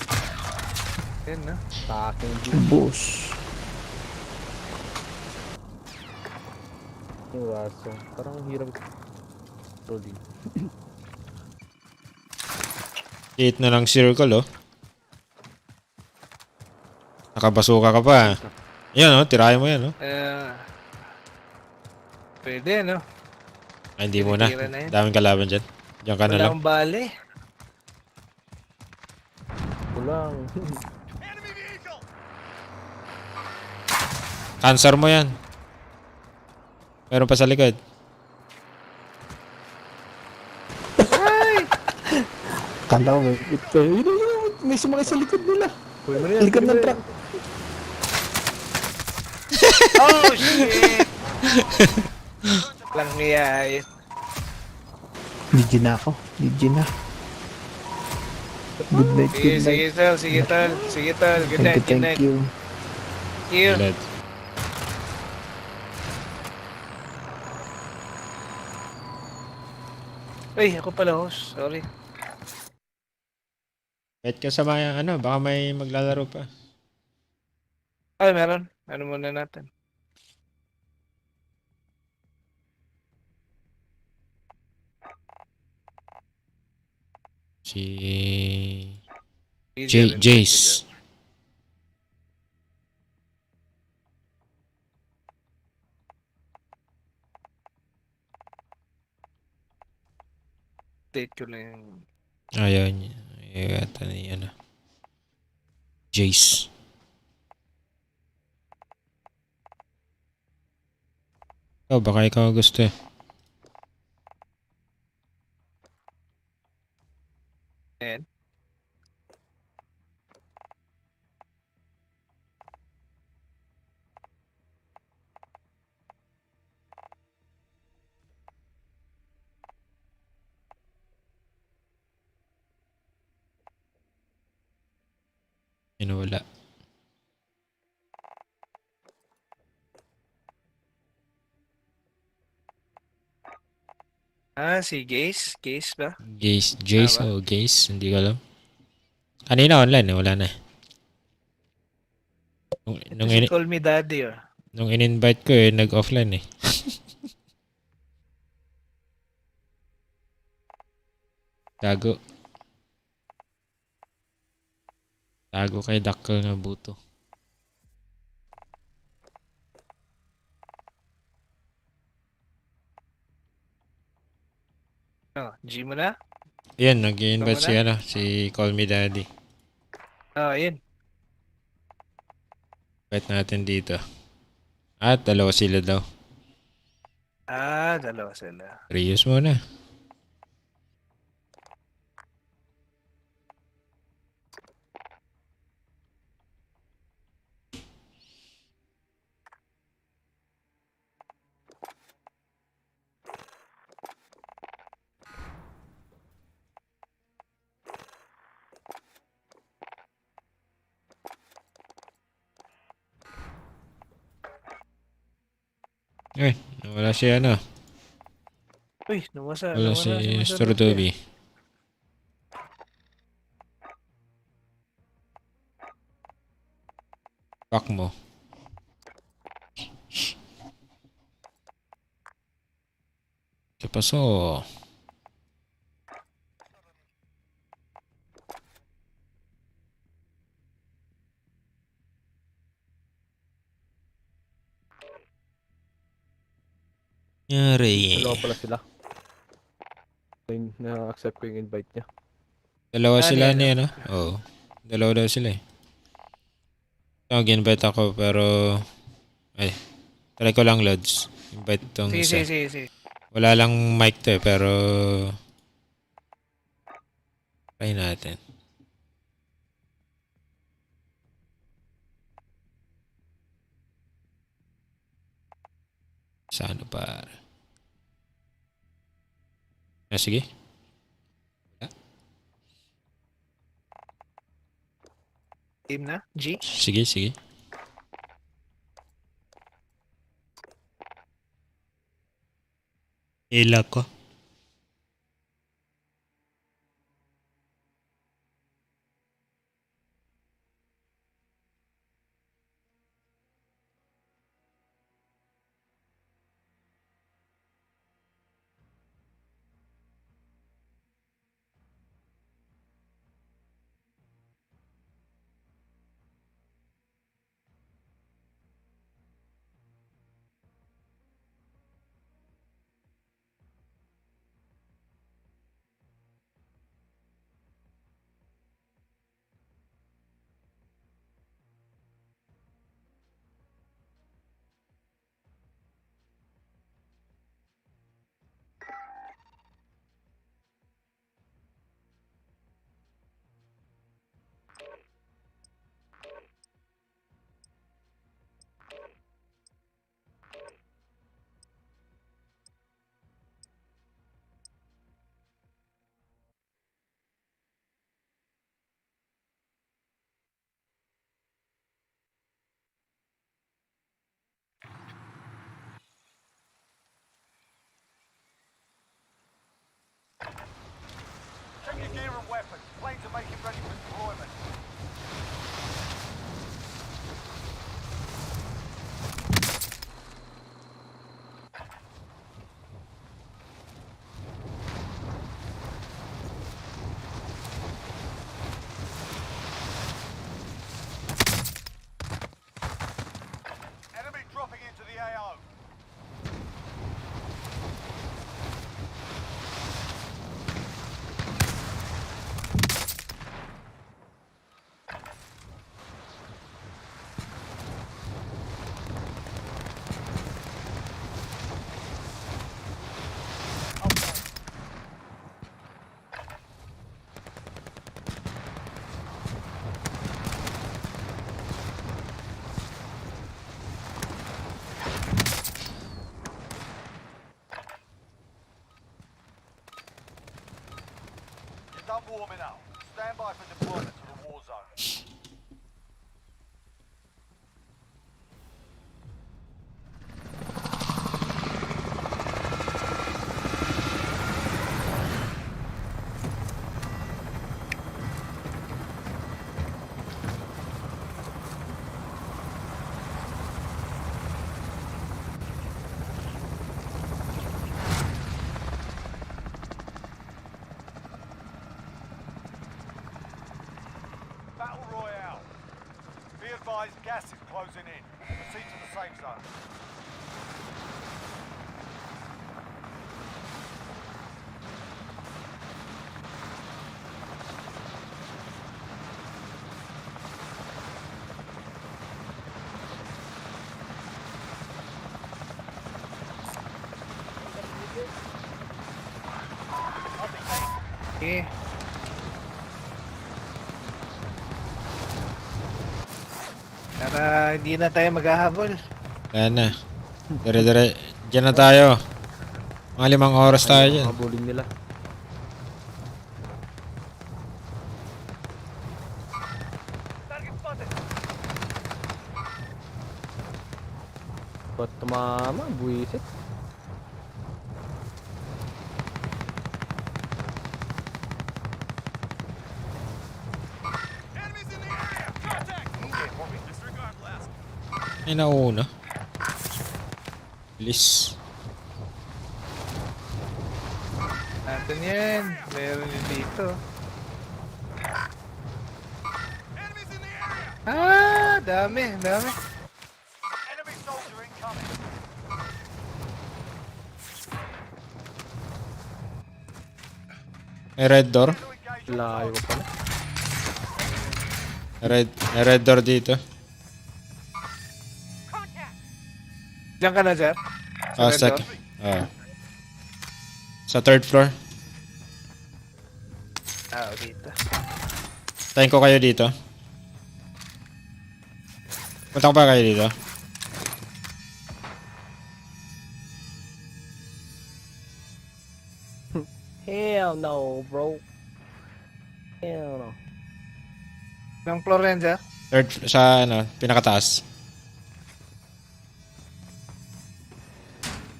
Ayun, no. Taking beat. Boss. Yung Warzone. Parang ang hirap. Rolling. Hit na lang circle oh. Nakabasuka ka pa. Yan oh, tirahin mo yan oh. Pwede, no? Ay, hindi mo na. Tira na yan. Daming kalaban dyan. Diyan ka na Wala lang. akong bali. Kulang. Enemy vehicle! Cancer mo yan. Meron pa sa likod. Kala ko may sumakay sa likod nila. Kunin mo na yan. Likod ng truck. Oh, shit! Lang niya. Legend na ako. Legend na. Good night, Sige, good sige, night. tol. Sige, tol. Sige, tol. Good Thank you, night, good thank night. you. Thank you. Gilad. Ay, ako pala, host. Sorry. Kahit kasama yung ano, baka may maglalaro pa. Ay, meron. Ano muna natin? Si... Easier, invite ko dyan. Jace. Update ko lang yung... Ayaw niya. Ayaw yata ni ano. Jace. Oh, baka ikaw gusto eh. Ayan. Yun wala. Ah, si Gaze? Gaze ba? Jace ba? o Gaze, hindi ko alam. Kanina online eh, wala na eh. Ito si Call Me Daddy, oh. Nung in-invite ko eh, nag-offline eh. Tago. Tago kay Dakkel na buto. Oh, G mo na? Yan, nag-invite Tama si na? ano, si Call Me Daddy. Ah, yun. Invite natin dito. At dalawa sila daw. Ah, dalawa sila. Serious muna. Eh, wala si ano. Uy, nawasa Wala si Mr. Mr. Dobby. Fuck mo. ¿Qué pasó? Yari. Dalawa pala sila. Na-accept ko yung invite niya. Dalawa Ah, sila niya, ni no? ano? Oo. Dalawa daw sila eh. Nag-invite ako pero... Ay, try ko lang loads. Invite tong Sige, isa. sige, sige, sige. Wala lang mic to eh pero... Try natin. Saan pa? Ah, sige. Team na? G? Sige, sige. Ila ko. weapons. Planes are making ready for deployment. Enemy dropping into the AO. You're done warming up. Stand by for deployment to the war zone. Battle Royale. Be advised, gas is closing in. Proceed to the safe zone. Eh. Para hindi na tayo maghahabol. Ayan na. Dire-dire. Diyan na tayo. Mga 5 oras tayo dyan. Mga bullying nila. Ba't tumama? Buwisit. Ay, nauna. Bilis. Natin yan. Meron yun dito. Ah, dami. Enemy soldier incoming. May red door. To engage all Layo ko pala. May red door dito. Diyan ka na, sir? Ah, Sa red second. Sa 3rd floor. Ah, dito. Tayin ko kayo dito. Punta ko pa kayo dito. Hell no, bro. Hell no. Ng floor yan, sir? 3rd sa pinakataas.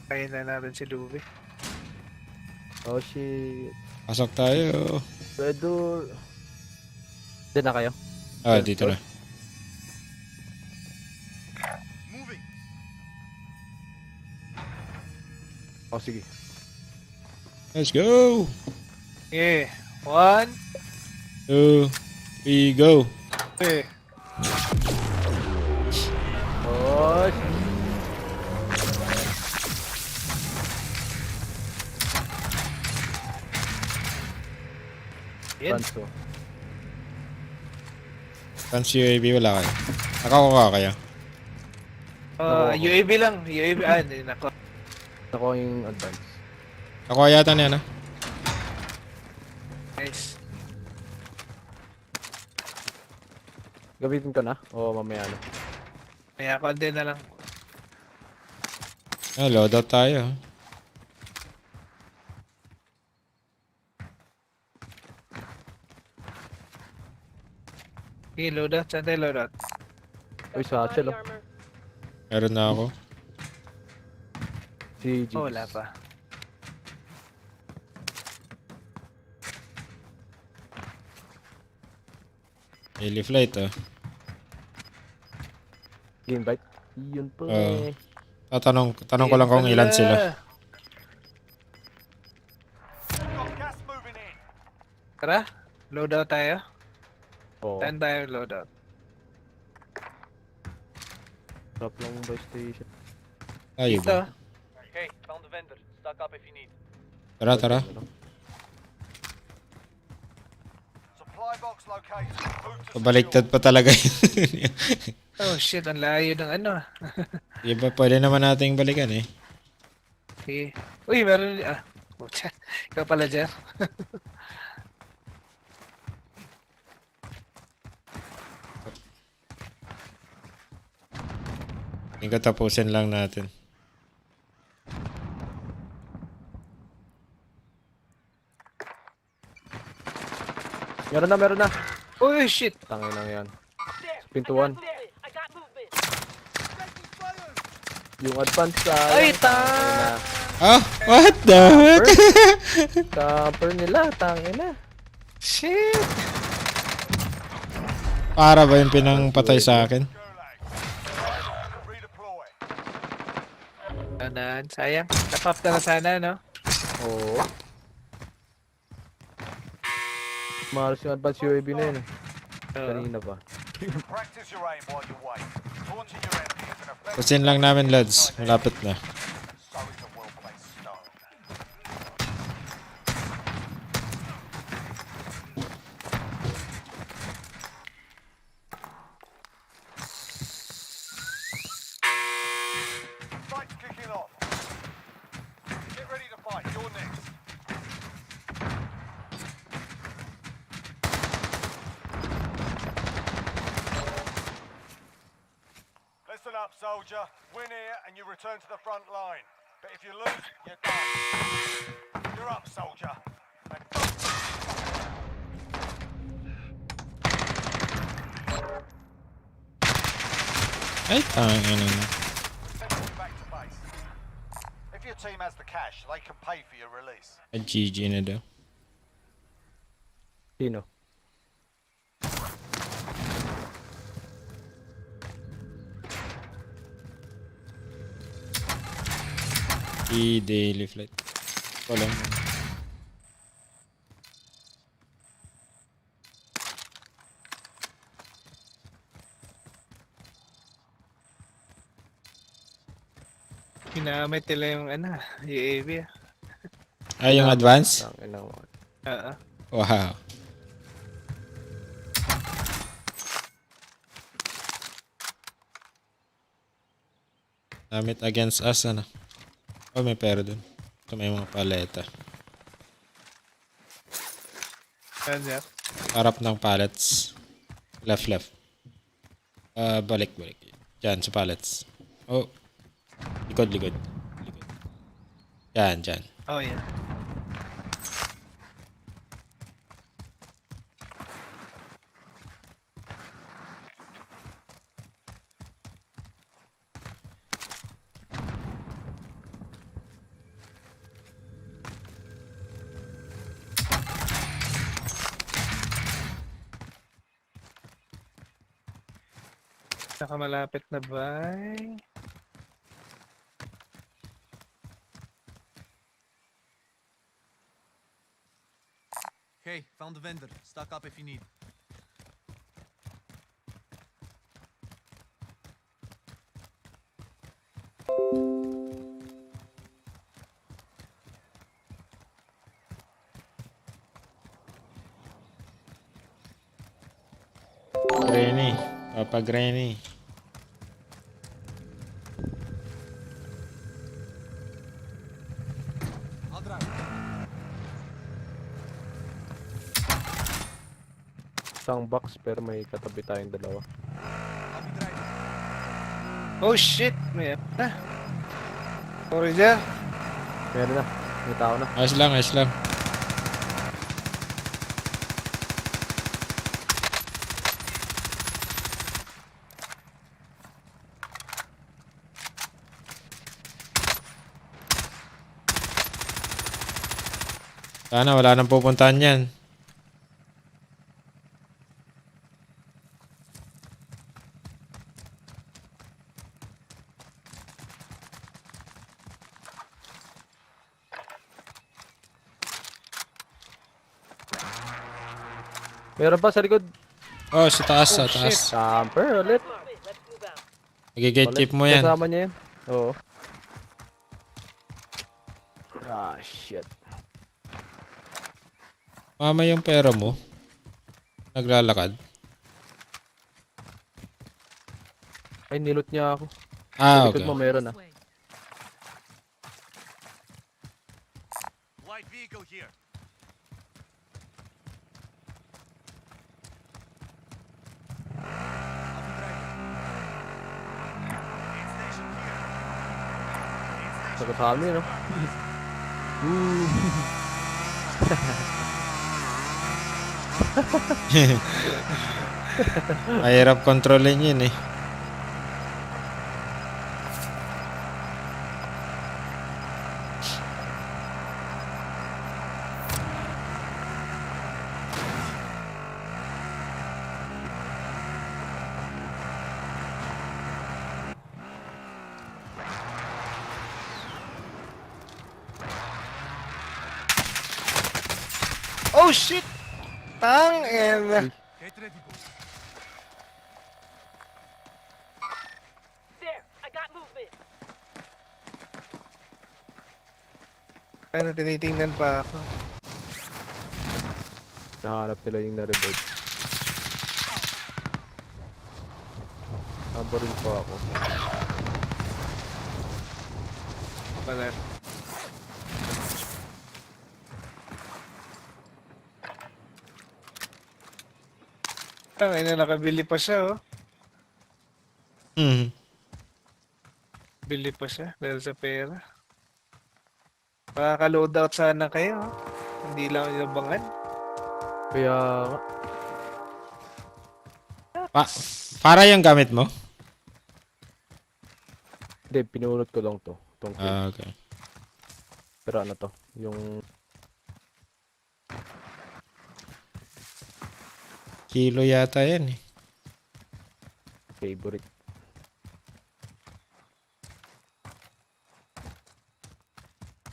Kaya na natin si Luby. Oh shit. Pasok tayo. Red door. Diyan na kayo. Ah, dito na. Oh sige. Let's go! Yeah. 1, 2, 3, go! 3. Oh shit. Yan. Banso. Fancy UAV wala kayo. Nakakuha kayo. UAV lang. UAV. Ah, hindi nako. Ako yung advance. Nakuha yata niya na. Nice. Gamitin ko na? O mamaya na. Kaya ako din na lang. Ah, loadout tayo. Okay, loadout. Saan tayo loadout? Uy, satchel oh. Armor. Meron na ako. Si G. Oh, wala pa. Daily flight, oh. Game bite. Yun po Oo. eh. Tanong ko lang kung ilan sila. Got gas moving in. Tara, loadout tayo. Oo. Saan tayo loadout? Drop lang by station. Tayo Dito. ba? Okay, found the vendor. Stock up if you need. Tara, tara. Supply box located. Move to Pabaliktad pa talaga yun. Oh shit, ang layo ng ano. Di ba pwede naman nating balikan eh. Sige. Uy, meron. Pucha. Ikaw pala dyan. Hindi ko tapusin lang natin. Meron na. Uy, shit. Tangin lang yan. Pintuan. I got movement. Yung advance sa... Ay, Ah, what the heck? Camper nila, tangin na. Shit. Para ba yung pinangpatay sa akin? Gulag. Redeploy. Anan, sayang. Tap-up na lang sana, no? Oo. Mahalos yung advance UAV na yun. Kanina pa. Practice your aim while you wait. Taunting your enemy is an effective Pusin lang namin, lads. Malapit na. so is a well-placed stone. Fight's kicking off. Get ready to fight. You're next. Listen up, soldier. Win here and you return to the front line. But if you lose, you're done. You're up, soldier. Now go. Ay, tangin na. Send you back to base. If your team has the cash, they can pay for your release. GG na daw. Sino? Daily flight. Walang. Ginamit nila yung ano, UAV. Ay, yung advance? Tangin na. Oo. Wow. Damit against us, ano? Oh, may pera dun. Ito may mga paleta. Saan dyan? Harap ng pallets. Left. Balik. Diyan, sa pallets. Oh. Likod. Diyan. Oh, yeah. Nakamalapit na ba? Okay, found the vendor. Stock up if you need. Granny. Papa Granny. I'll drive. Isang box pero may katabi tayong dalawa. I'll be driving. Oh, shit! May na. Sorry dyan. Meron na. May tao na. Ayos lang. Sana wala nang pupuntahan yan. Meron pa sa likod. Oh, sa taas, sa Oh, shit. taas. Camper ulit. Let's move out. Nag-gatekeep mo yan. Kasama niya yan. Oo. Ah, shit. Mama yung pera mo. Naglalakad. Ay, nilot niya ako. Ah, Sa likod okay. mo meron ah. This way. Light vehicle here. I'll be driving. Aid station here. Aid station. Sagot sa amin, no? Mahirap kontrolin yun eh. Oh, shit! Tang, and... Get ready, boys. There, I got movement. Pero tinitingnan pa ako. Nahanap nila yung na-revive. Nabaril pa ako. Wala. Tangin na nakabili pa siya, oh. Hmm. Bili pa siya dahil sa pera. Makaka-loadout sana kayo, oh. Hindi lang inabangan. Kaya nga. Para yung gamit mo? Hindi, pinulot ko lang to. Itong kill. Ah, okay. Pero ano to? Yung Kilo yata yan eh. favorite.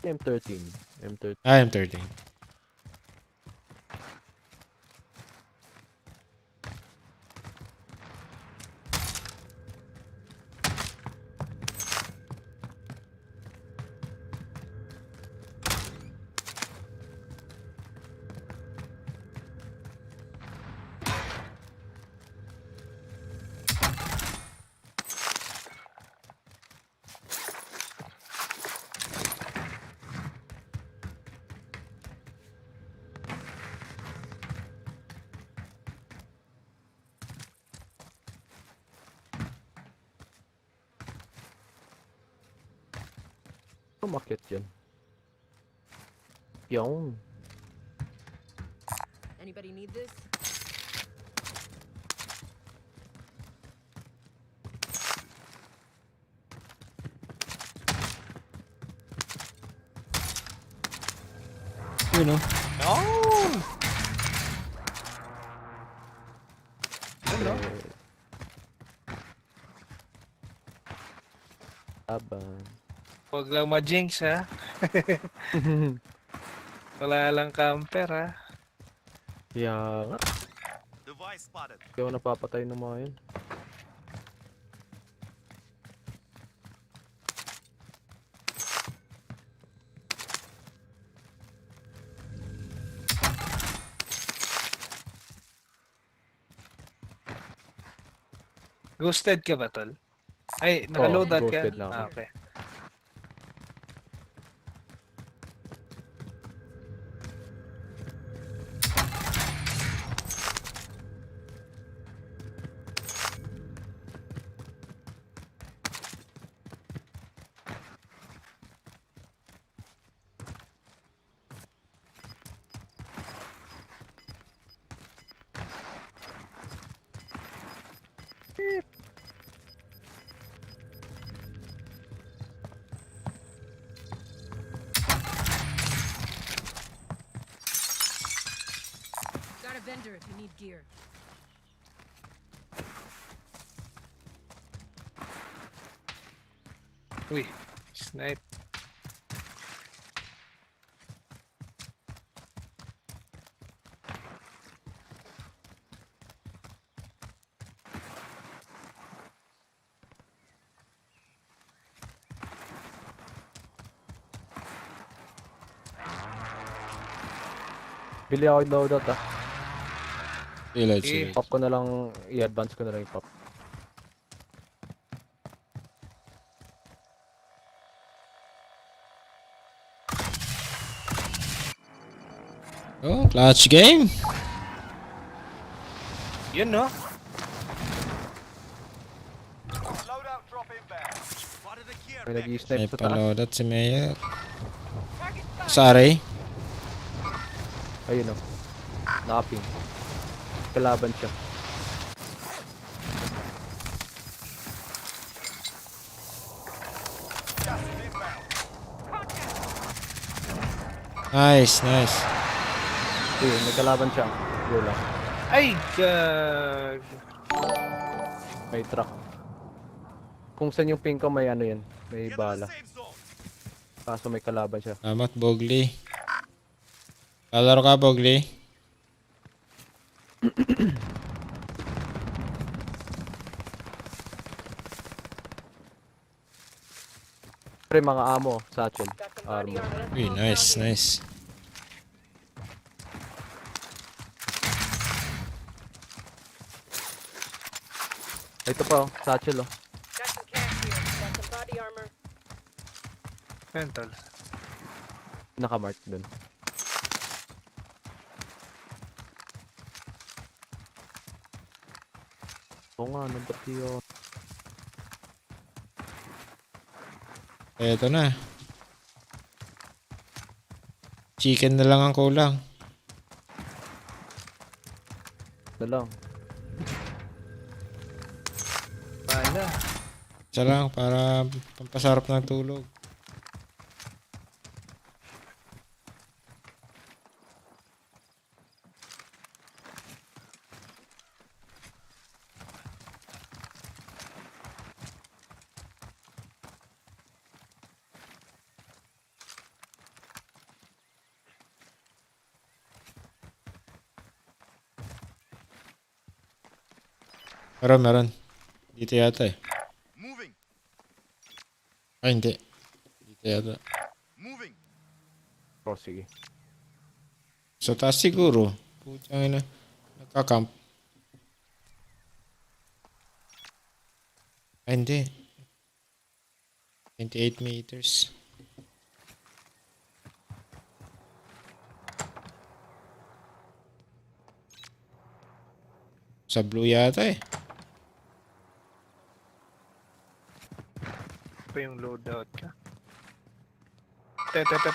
M13. M13. Ah, M13. Umakyat yan. Yung. Anybody need this? Yun oh. Aban. Huwag lang ma-jinx, ha? Wala lang camper, ha? Kaya nga. Device spotted. Hindi ako napapatay ng mga yun. Ghosted ka ba, tol? Ay, naka-loadout ka? ghosted lang ako. Ah, okay. Got a vendor if you need gear. Uy, snipe. Bili ako yung loadout ah. Sige. Pop ko na lang, i-advance ko na lang yung pop. Oh, clutch game. Yun, no? Loadout drop inbound. Spotted a care May package. nag-i-snipe May sa taas. palodat si Mayor. Target spotted. Sa array. Ayun oh. Nakaping. Kalaban siya. Gas is inbound. Nice, nice. Ayun, may kalaban siya. Go lang. Ay, gag. May truck. Kung saan yung ping ko, may ano yan. May Get to the bala. safe zone. Kaso may kalaban siya. Salamat, Bogli. Lalaro ka, Bogli. Pre, mga ammo, satchel, Got some body armor. armor. Uy, nice, nice. Ito pa oh, satchel oh. Got some cash here. Got some body armor. Mental. Nakamark dun. Oo nga, ano ba't yun? Eto na. Chicken na lang ang kulang. Na lang. Bala. Isa lang para pampasarap ng tulog. Meron. Dito yata eh. Moving. Ay, hindi. Dito yata. Moving. Oh, sige. Sa taas siguro. Putang ina. Nagka-camp. Ay, hindi. 28 meters. Sa blue yata eh. Pa yung loadout ka. Te. Target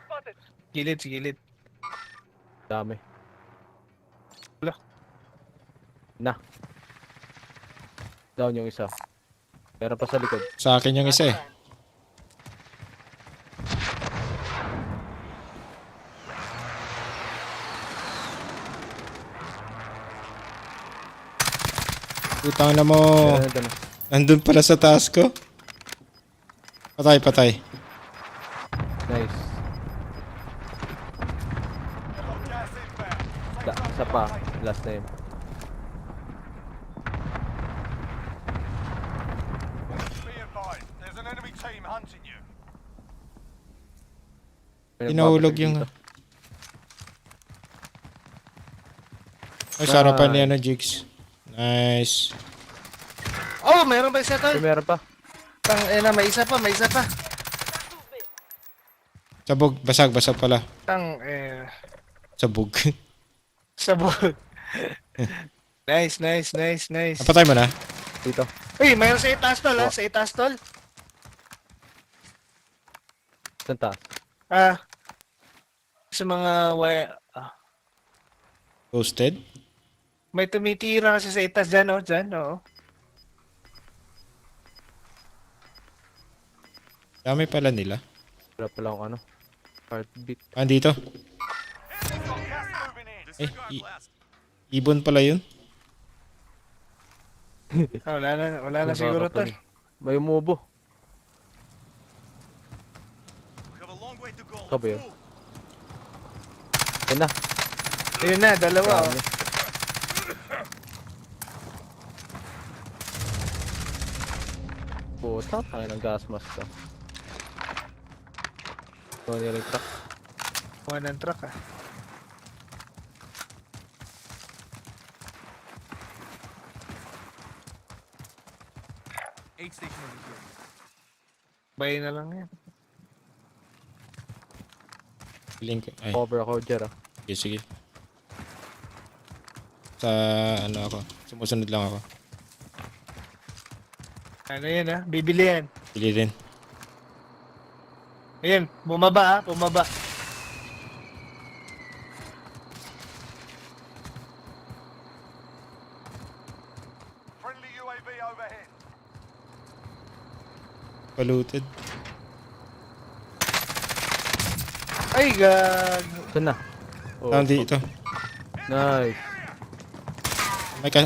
spotted. Gilid. Dami. Wala. Na. Down yung isa. Meron pa sa likod. Sa akin yung isa eh. Putang na mo. Meron na. Nandun pala sa taas ko. Patay. Nice. Got gas inbound. Isa pa. Last name. Be advised, there's an enemy team hunting you. Tinahulog yung... Ay, sarapan niya na Jigs. Nice. Oh, meron ba isa tol? Meron pa. Tang, na, may isa pa. Movement. Sabog. Basag pala. Tang, Sabog. sabog. Nice. Napatay mo na? Dito. Uy, mayroon sa itaas tol, ha? Sa itaas tol. Saan taas? Sa mga Ghosted? may tumitira kasi sa itaas dyan, oh. Dyan, oo. Dami pala nila. Wala pala akong ano. Heartbeat. Andito. Enemy's got gas moving in. Disregard i- blast. Ibon pala yun. Wala na siguro tol. May umubo. We have a long way to go. Sabi Let's yun. move. Ayun na. Ayun na, dalawa, oh. Dami. Puta, tayo ng gas mask ka. Ito niya yung truck. Kuha ng truck, ah. Aid station over here. Bayin na lang yan. Link. Ay, Cover ako, Jer ah. sige, sige. Sa ano ako. Sumusunod lang ako. Ano yan ah? Bibili yan. Pili din. Ayan, bumaba ah, bumaba. Friendly UAV overhead. Polluted. Ay, gag. Ito na. Oh, Saan dito? nice.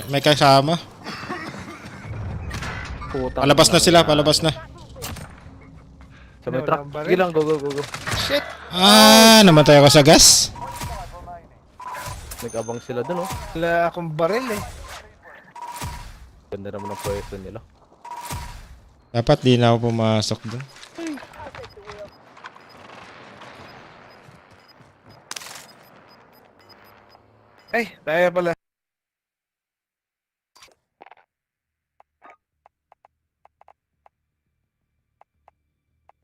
May kasama. Putang Palabas na ina. sila, palabas na. Sa may Wala truck. akong baril. Sige lang, go, go, go, go. Ah, namatay ako sa gas. Nag-abang sila dun oh. Wala akong baril eh. Ganda naman ang pwesto nila. Dapat di na ako pumasok doon. Ay, tayo pala.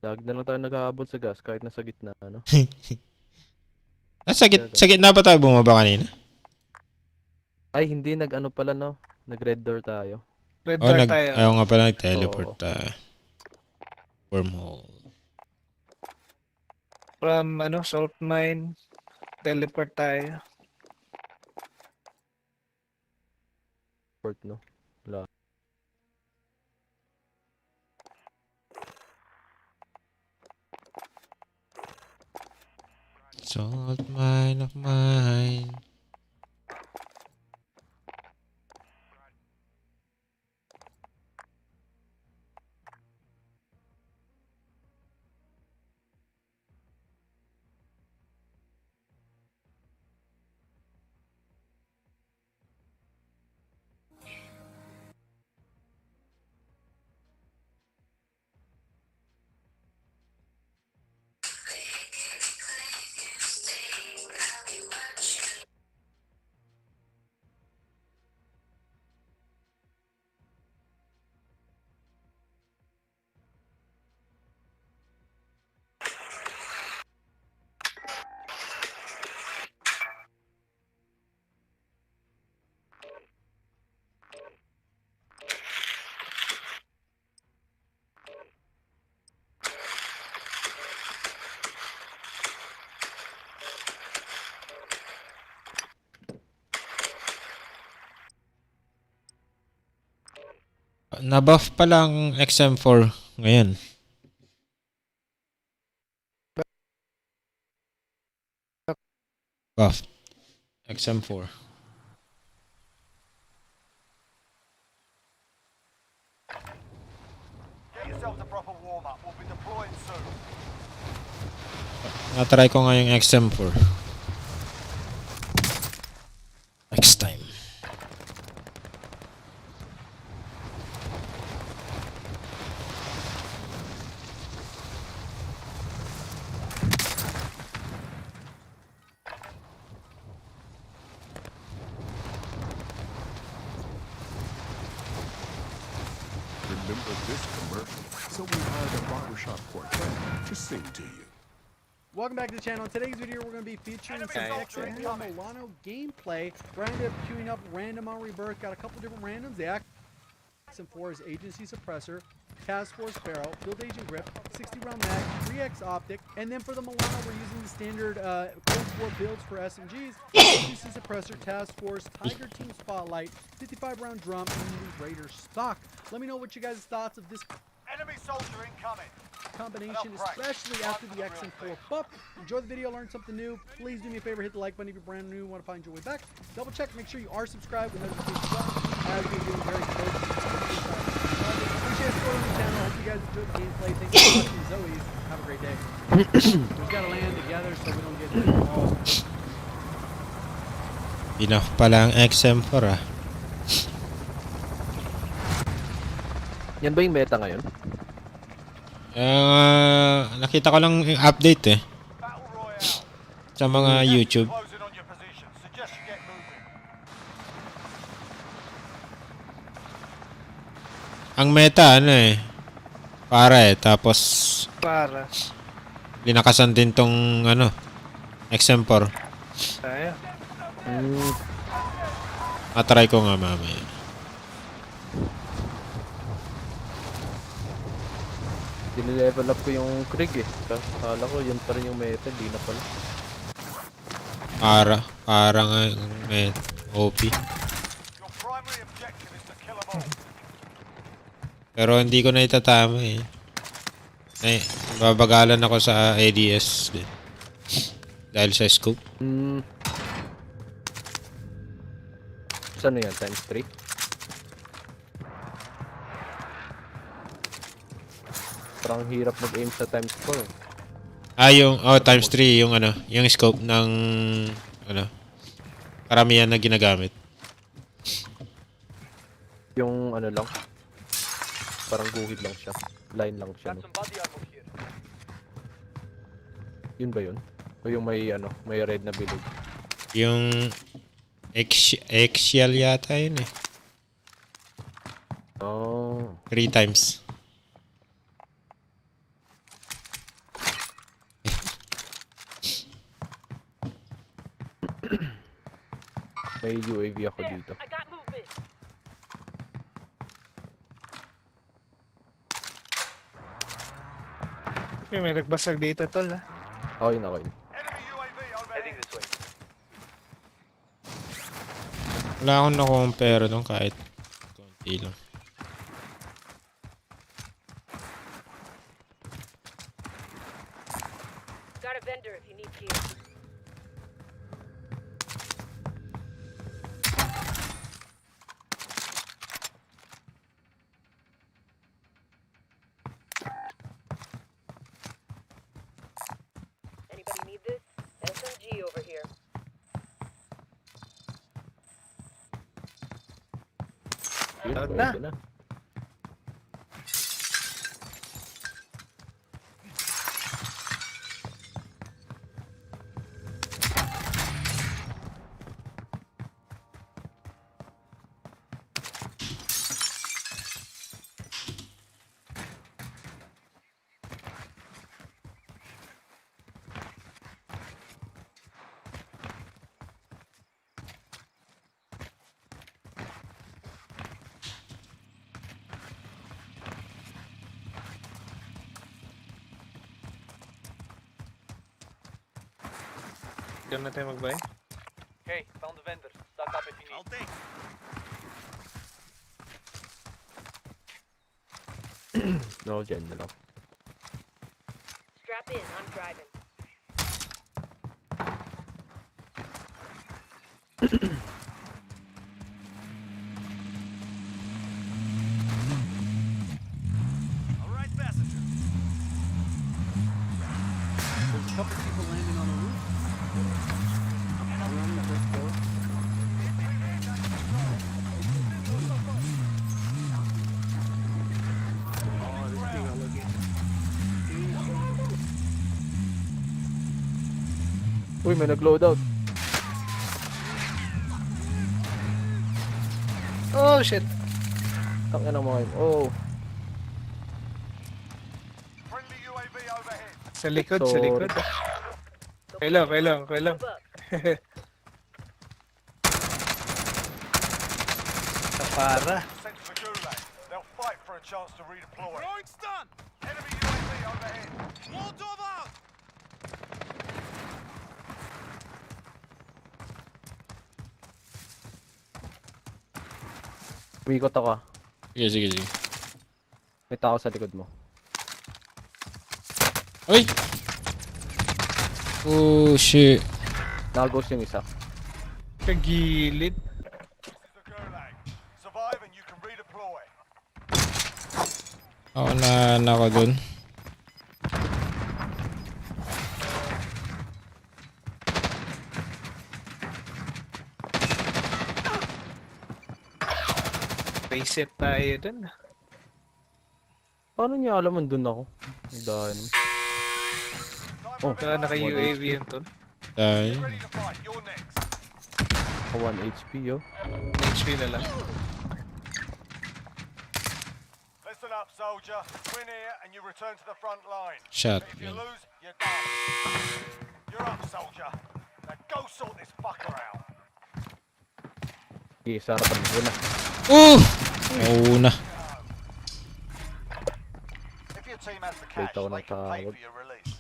Lagi na lang tayo nag-aabot sa gas kahit nasa gitna, ano? Ah, sa gitna pa tayo bumaba kanina? Ay, hindi. Nag-ano pala, no? Nag-red door tayo. Red Oh, door tayo. ayaw nga pala nag-teleport Oo. tayo. Wormhole. From ano, salt mine. Teleport tayo. Port, no? Wala. Salt mine of mine. Nabuff pa lang XM4 ngayon. Buff. XM4. Get yourself a proper warm-up. We'll be deploying soon. Natry ko nga yung XM4. Next time. Remember this commercial? So we hired a barbershop quartet to sing to you. Welcome back to the channel. In today's video, we're going to be featuring some excellent Milano gameplay. We're going to be queuing up random on rebirth. Got a couple different randoms. The XM4 is Agency Suppressor, Task Force Barrel, Field Agent Grip, 60-round mag, 3x Optic, and then for the Milano, we're using the standard Cold War builds for SMGs, Agency Suppressor, Task Force, Tiger Team Spotlight, 55-round drum, and the Raider stock. Let me know what you guys' thoughts of this Enemy soldier incoming. combination, especially after the XM4 buff. Enjoy the video, learn something new. Please do me a favor, hit the like button if you're brand new and want to find your way back. Double check, make sure you are subscribed with notifications on, as we're doing very close. Appreciate support on the channel. Hope you guys enjoyed the gameplay. Thank you for watching as always. Have a great day. We've got to land together so we don't get hit all. Enough pala ang XM4 ah. Yan ba yung meta ngayon? Nakita ko lang yung update eh. Battle Royale. Sa mga YouTube. Closing on your position. Suggest you get moving. Ang meta, ano eh. Para eh. Tapos, Para. linakasan din tong, ano, XM4. Tayo. Matry ko nga mamaya. Dinilevel up ko yung Krieg eh. Kala ko yun pa rin yung meta, di na pala. Para nga yung meta. OP. Your primary objective is to kill them all. Pero hindi ko na itatama eh. Ay, babagalan ako sa ADS din. Dahil sa scope. Saan na yan? Times 3? Parang hirap mag-aim sa times 4 eh. Yung times 3 yung ano, yung scope ng ano, karamihan na ginagamit. Yung ano lang. Parang guhid lang siya. Line lang siya. No? Got some body armor here. Yun ba yun? O yung may ano, may red na bilog? Yung axial yata yun eh. Oh. 3 times. May UAV ako dito. I got movement. May nagbasag dito, tol, ha? Okay na, okay. Enemy UAV overhead. This way. Wala akong na-compare doon kahit konti lang. Got a vendor if you need gear. Anybody need this? SMG over here. Yun, Out pwede na. na. Diyan na tayo magbay. Okay, found the vendor. Stock up if you I'll need. take. No, dyan na lang. Strap in, I'm driving. All right, passenger. There's a couple people landing on the roof. We're on the first floor. Oh, this thing all again. Uy, may nag-loadout. Oh, shit. Tangin na mga yun. Oh. Friendly UAV overhead. Sa likod, sa likod. Kailang. Move up. Sa para. Sent to the gulag. They'll fight for a chance to redeploy. Throwing stun. Enemy UAV overhead. Molotov out. Uwikot ako. Sige. May tao sa likod mo. Uy! Oh, shit. Nakaghost yung isa. Kagilid. This is the gulag. Survive and you can redeploy. Ako na ako dun. Reset tayo dun. Paano niya alam andun ako? Dahil. Oh, Kaya naka-UAV yun, tol. Tayo. Ready to fight. You're next. 1 HP yo. HP na lang. soldier. Win here and you return to the front line. Shot. But if you lose, you're done. You're up, soldier. Now go sort this fucker out. Sige, sa harapan. Yun na. Nauna. If your team has the cash, Late ako they can pay natawag. for your release.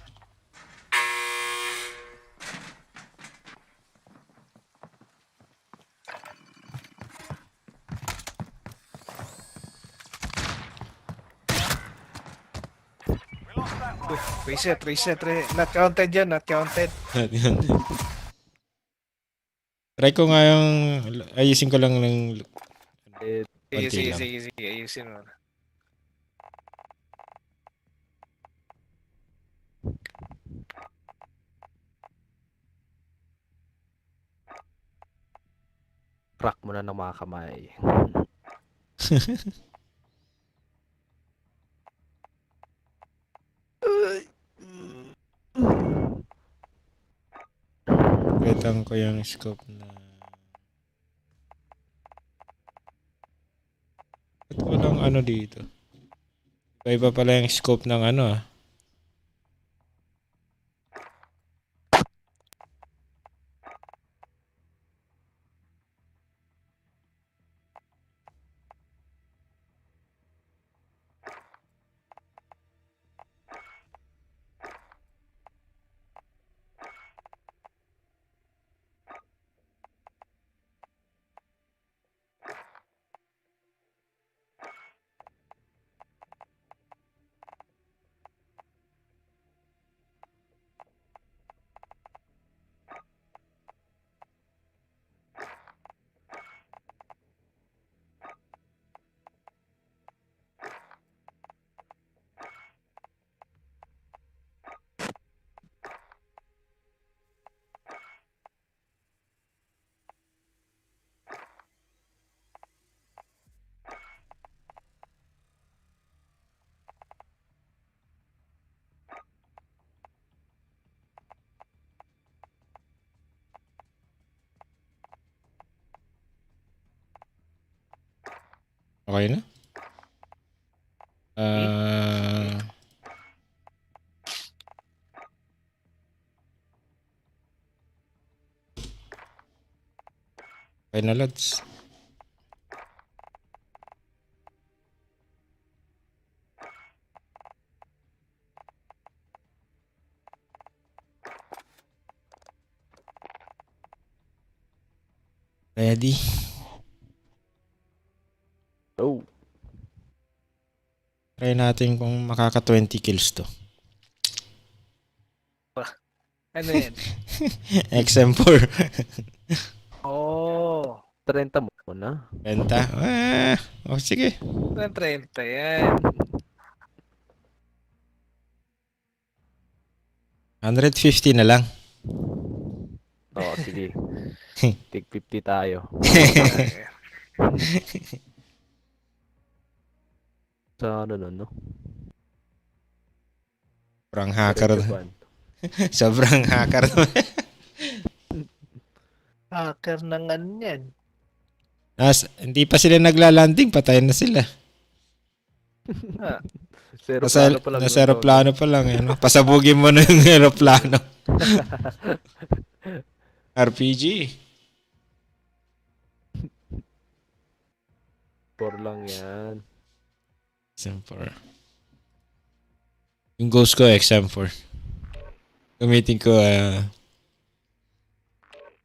We lost that one. Reset. Not counted yan, not counted. Try ko nga yung... Ayusin ko lang ng... Eh, Konti lang. Sige. Ayusin mo. crack mo na ng mga kamay. Kitang ko yung scope na... Ba't walang ano dito? Iba pala yung scope ng ano ah. Okay na? Okay na, lads. Ready? Oh. Try natin kung makaka 20 kills to. Ano yan? XM4. Oh, 30 mo na. Benta? Oh, sige. 30 yan. 150 na lang. Oo, sige. Tig 50 tayo. Sa ano nun, no? Sobrang hacker. Diretso ban. Sobrang hacker. Hacker na nga yan. Hindi pa sila naglalanding, patay na sila. Zero Nasa, plano pa lang. nasa aeroplano pa lang. Ano? Pasabugin mo na yung aeroplano. RPG. 4 lang yan. XM4. Yung ghost ko, XM4. Gamitin ko,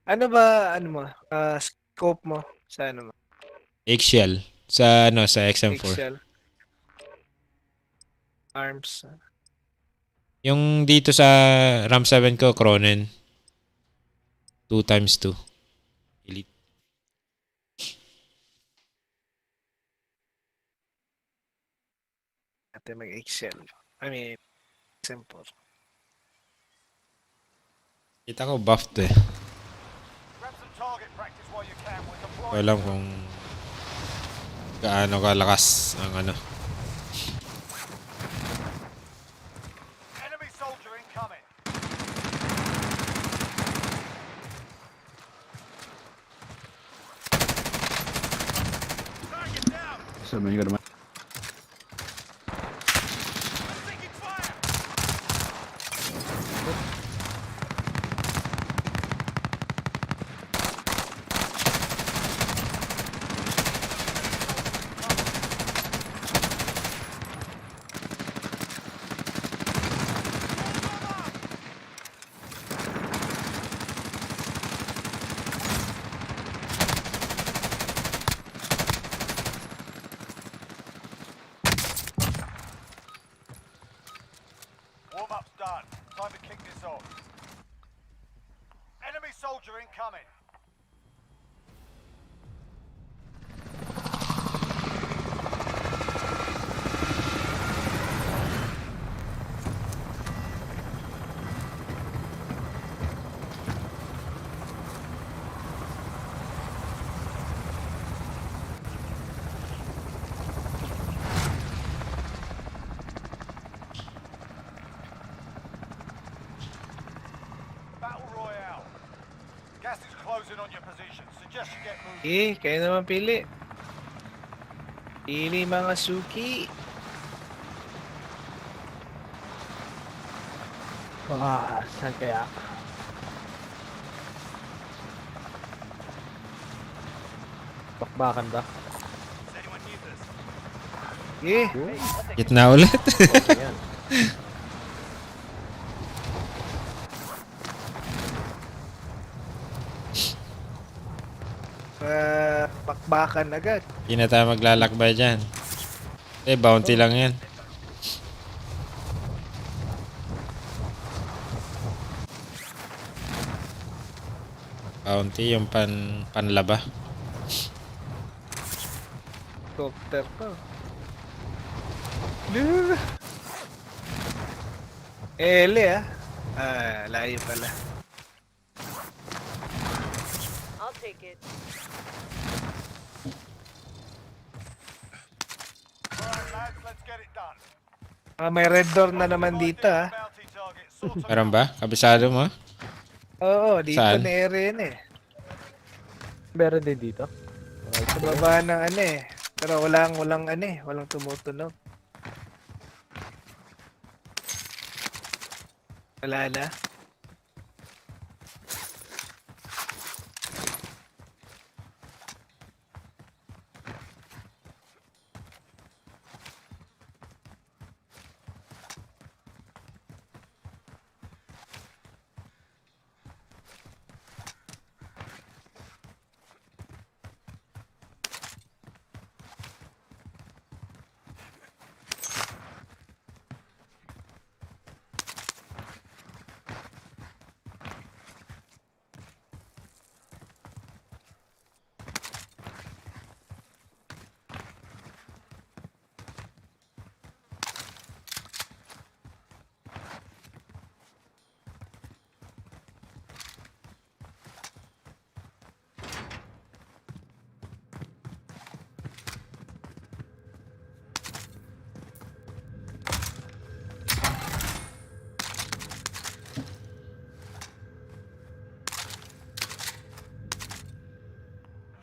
Ano ba, ano mo? Scope mo sa ano mo? eggshell. Sa, sa XM4. Pixel. Arms. Yung dito sa RAM 7 ko, Cronen. 2x2. Elite. Natin mag-excel. I mean, simple. Kita ko buffed eh. Grab some target practice while you can. We're deploying. Ko alam kung gaano kalakas ang ano. Enemy soldier incoming. Target down. Sabi nyo naman. incoming. Battle Royale. Gas is closing on your position. Suggest you get moving. Kayo naman pili. Pili mga suki. Saan kaya? Bakbakan ba? Does anyone need this? Gitna ulit. Ayan. Bakbakan agad. Hindi na tayo maglalakbay dyan. Bounty lang yan. Bounty yung panlaba. Doctor pa. Ele layo pala. I'll take it. Alright, lads, let's get it done. May red door na naman dito Bounty target. Sort of Meron ba? Kabisado mo? Oo, dito Saan? na area yun Meron din dito. Sa baba ng Pero walang tumutunog. Wala na.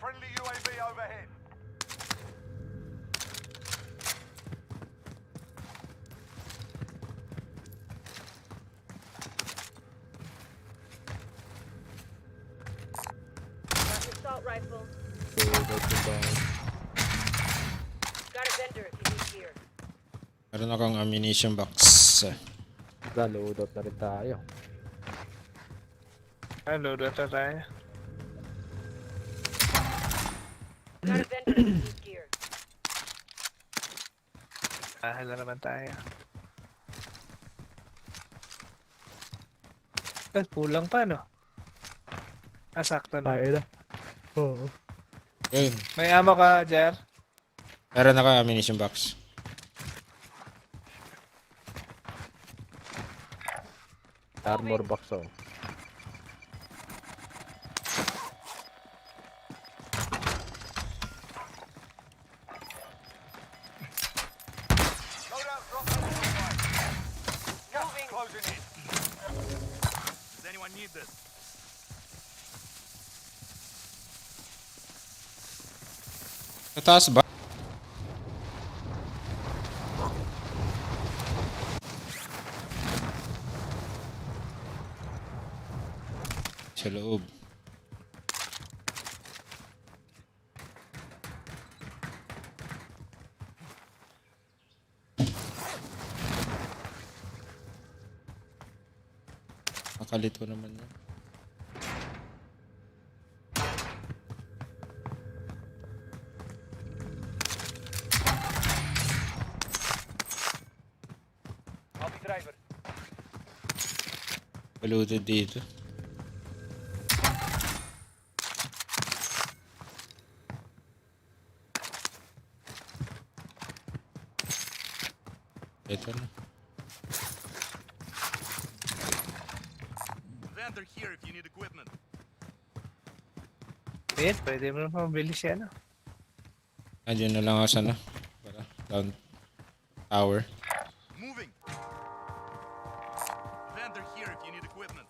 friendly UAV overhead. Got an assault rifle. So, that's the bang. Got a vendor if you need gear. Meron akong ammunition box. Loadout na rin tayo. Load na tayo. Got a vendor if you need gear. Na naman tayo. Kulang pa, no? Sakto na. Tayo na. Oo. Yun. May ammo ka, Jer? Meron ako ammunition box. Armor box oh. Loadout drop on the way. Gas is closing in. Does anyone need this? Sa taas ba? Sa loob. Makalito naman yan. Copy driver. Polluted dito. Ito na. Vendor here if you need equipment. Wait, pwede mo naman mabilis yan. Andiyan na lang ako sa ano. Para down tower. Moving. Vendor here if you need equipment.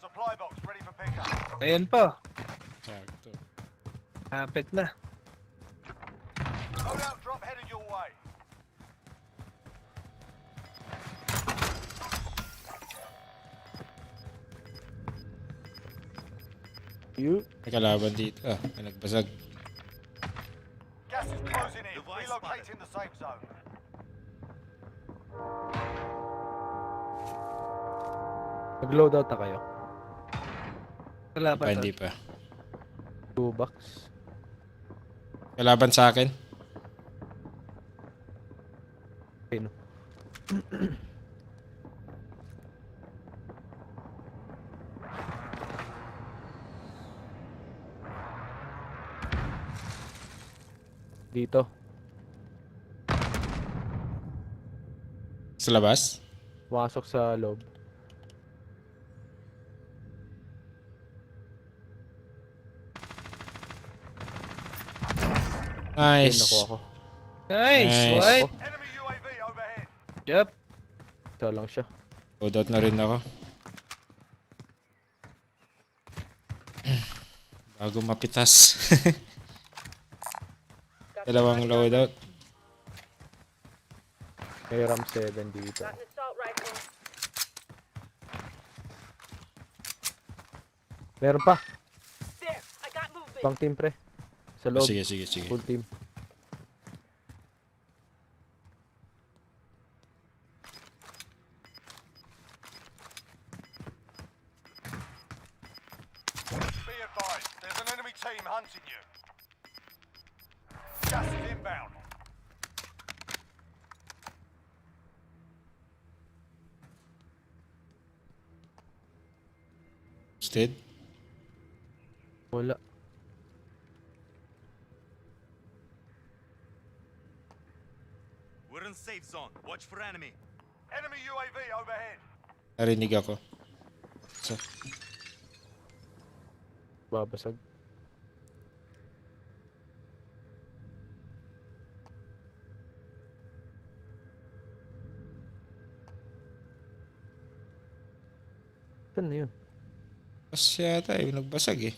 Supply box ready for pickup. Ayun po. Sakto. Kapit na. Loadout drop headed your way. You. May kalaban dito. May nagbasag. Gas is closing in. Device Relocating the safe zone. Nag-load out na kayo. Wala pa Hindi to. pa. 2 bucks. Kalaban sa akin. Sino? Dito. Sa labas. Pumasok sa loob. Ayun, Nice. nakuha ko. Nice! Nice. What? Enemy UAV overhead. Yup. Isa lang siya. Loadout na rin ako. Bago mapitas. Dalawang loadout. May RAM 7 dito. Got an assault rifle. Meron pa. There, I got movement. Ibang team pre. Sa loob. Sige, sige, sige. Full team. Be advised, there's an enemy team hunting you. Gas is inbound. Stead. Wala. We're in safe zone. Watch for enemy. Enemy UAV overhead. Narinig ako. So, Babasag. Saan na yun? pas yata eh. Nagbasag eh.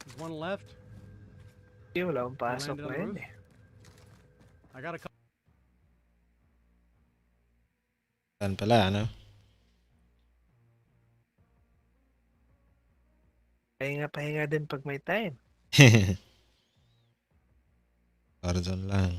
There's one left. Hindi, wala akong pasok Landed on the ngayon roof. eh. I got a couple. Saan pala, ano? Pahinga din pag may time. Warzone lang.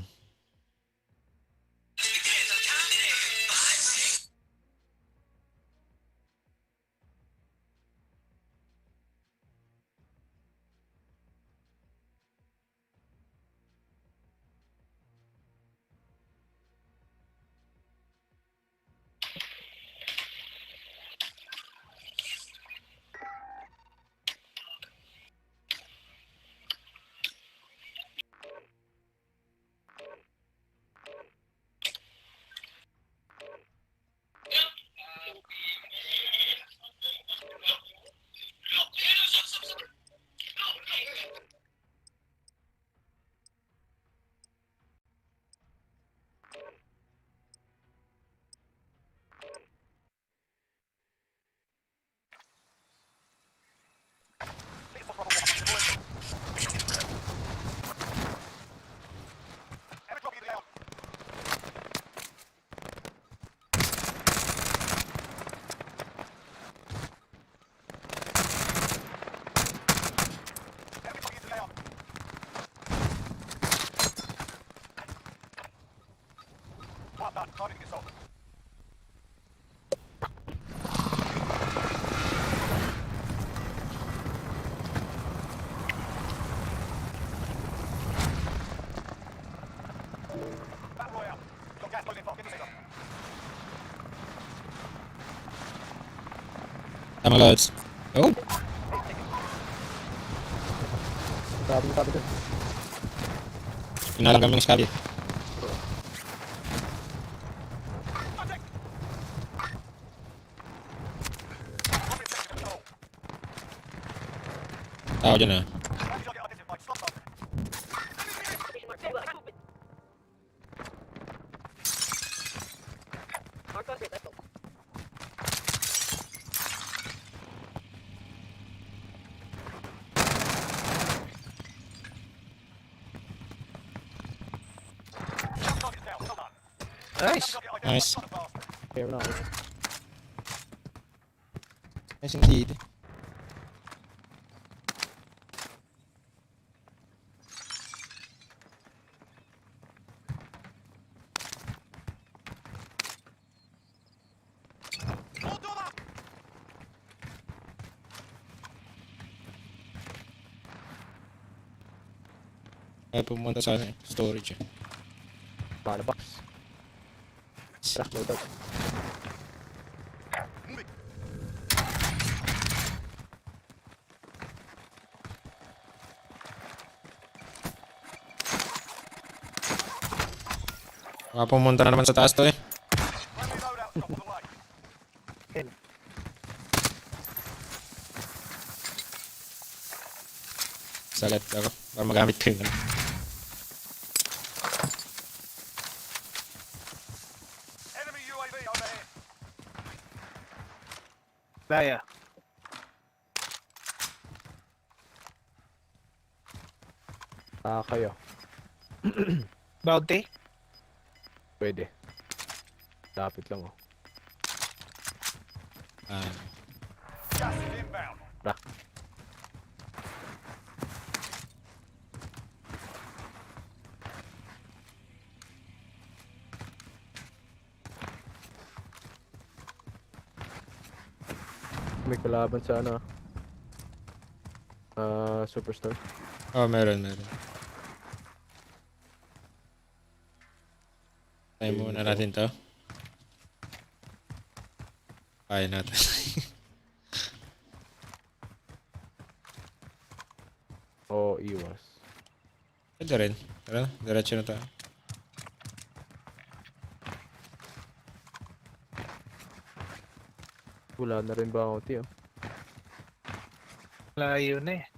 Tama lods. Oh! Sabi doon. Pinalang kami ng Scotty. Tao dyan ah. Mark on grid, let's go. Nice. Nice. Kaya na ako. Nice indeed. Ay pumunta sa storage eh. Baka na box. Tara, load out. Baka pumunta na naman sa taas to eh. Friendly loadout top of the way. Salat ako. Para magamit ko yun. Enemy UAV overhead. Daya. Kayo. Bounty. Pwede. Lapit lang oh. Gas is inbound. Tara. May kalaban sa ano. Superstore. Oh, meron. Tayo muna natin to. Kaya natin. O iwas. Pwede rin. Tara, diretso na tayo. Wala na rin bounty oh. Layo na eh.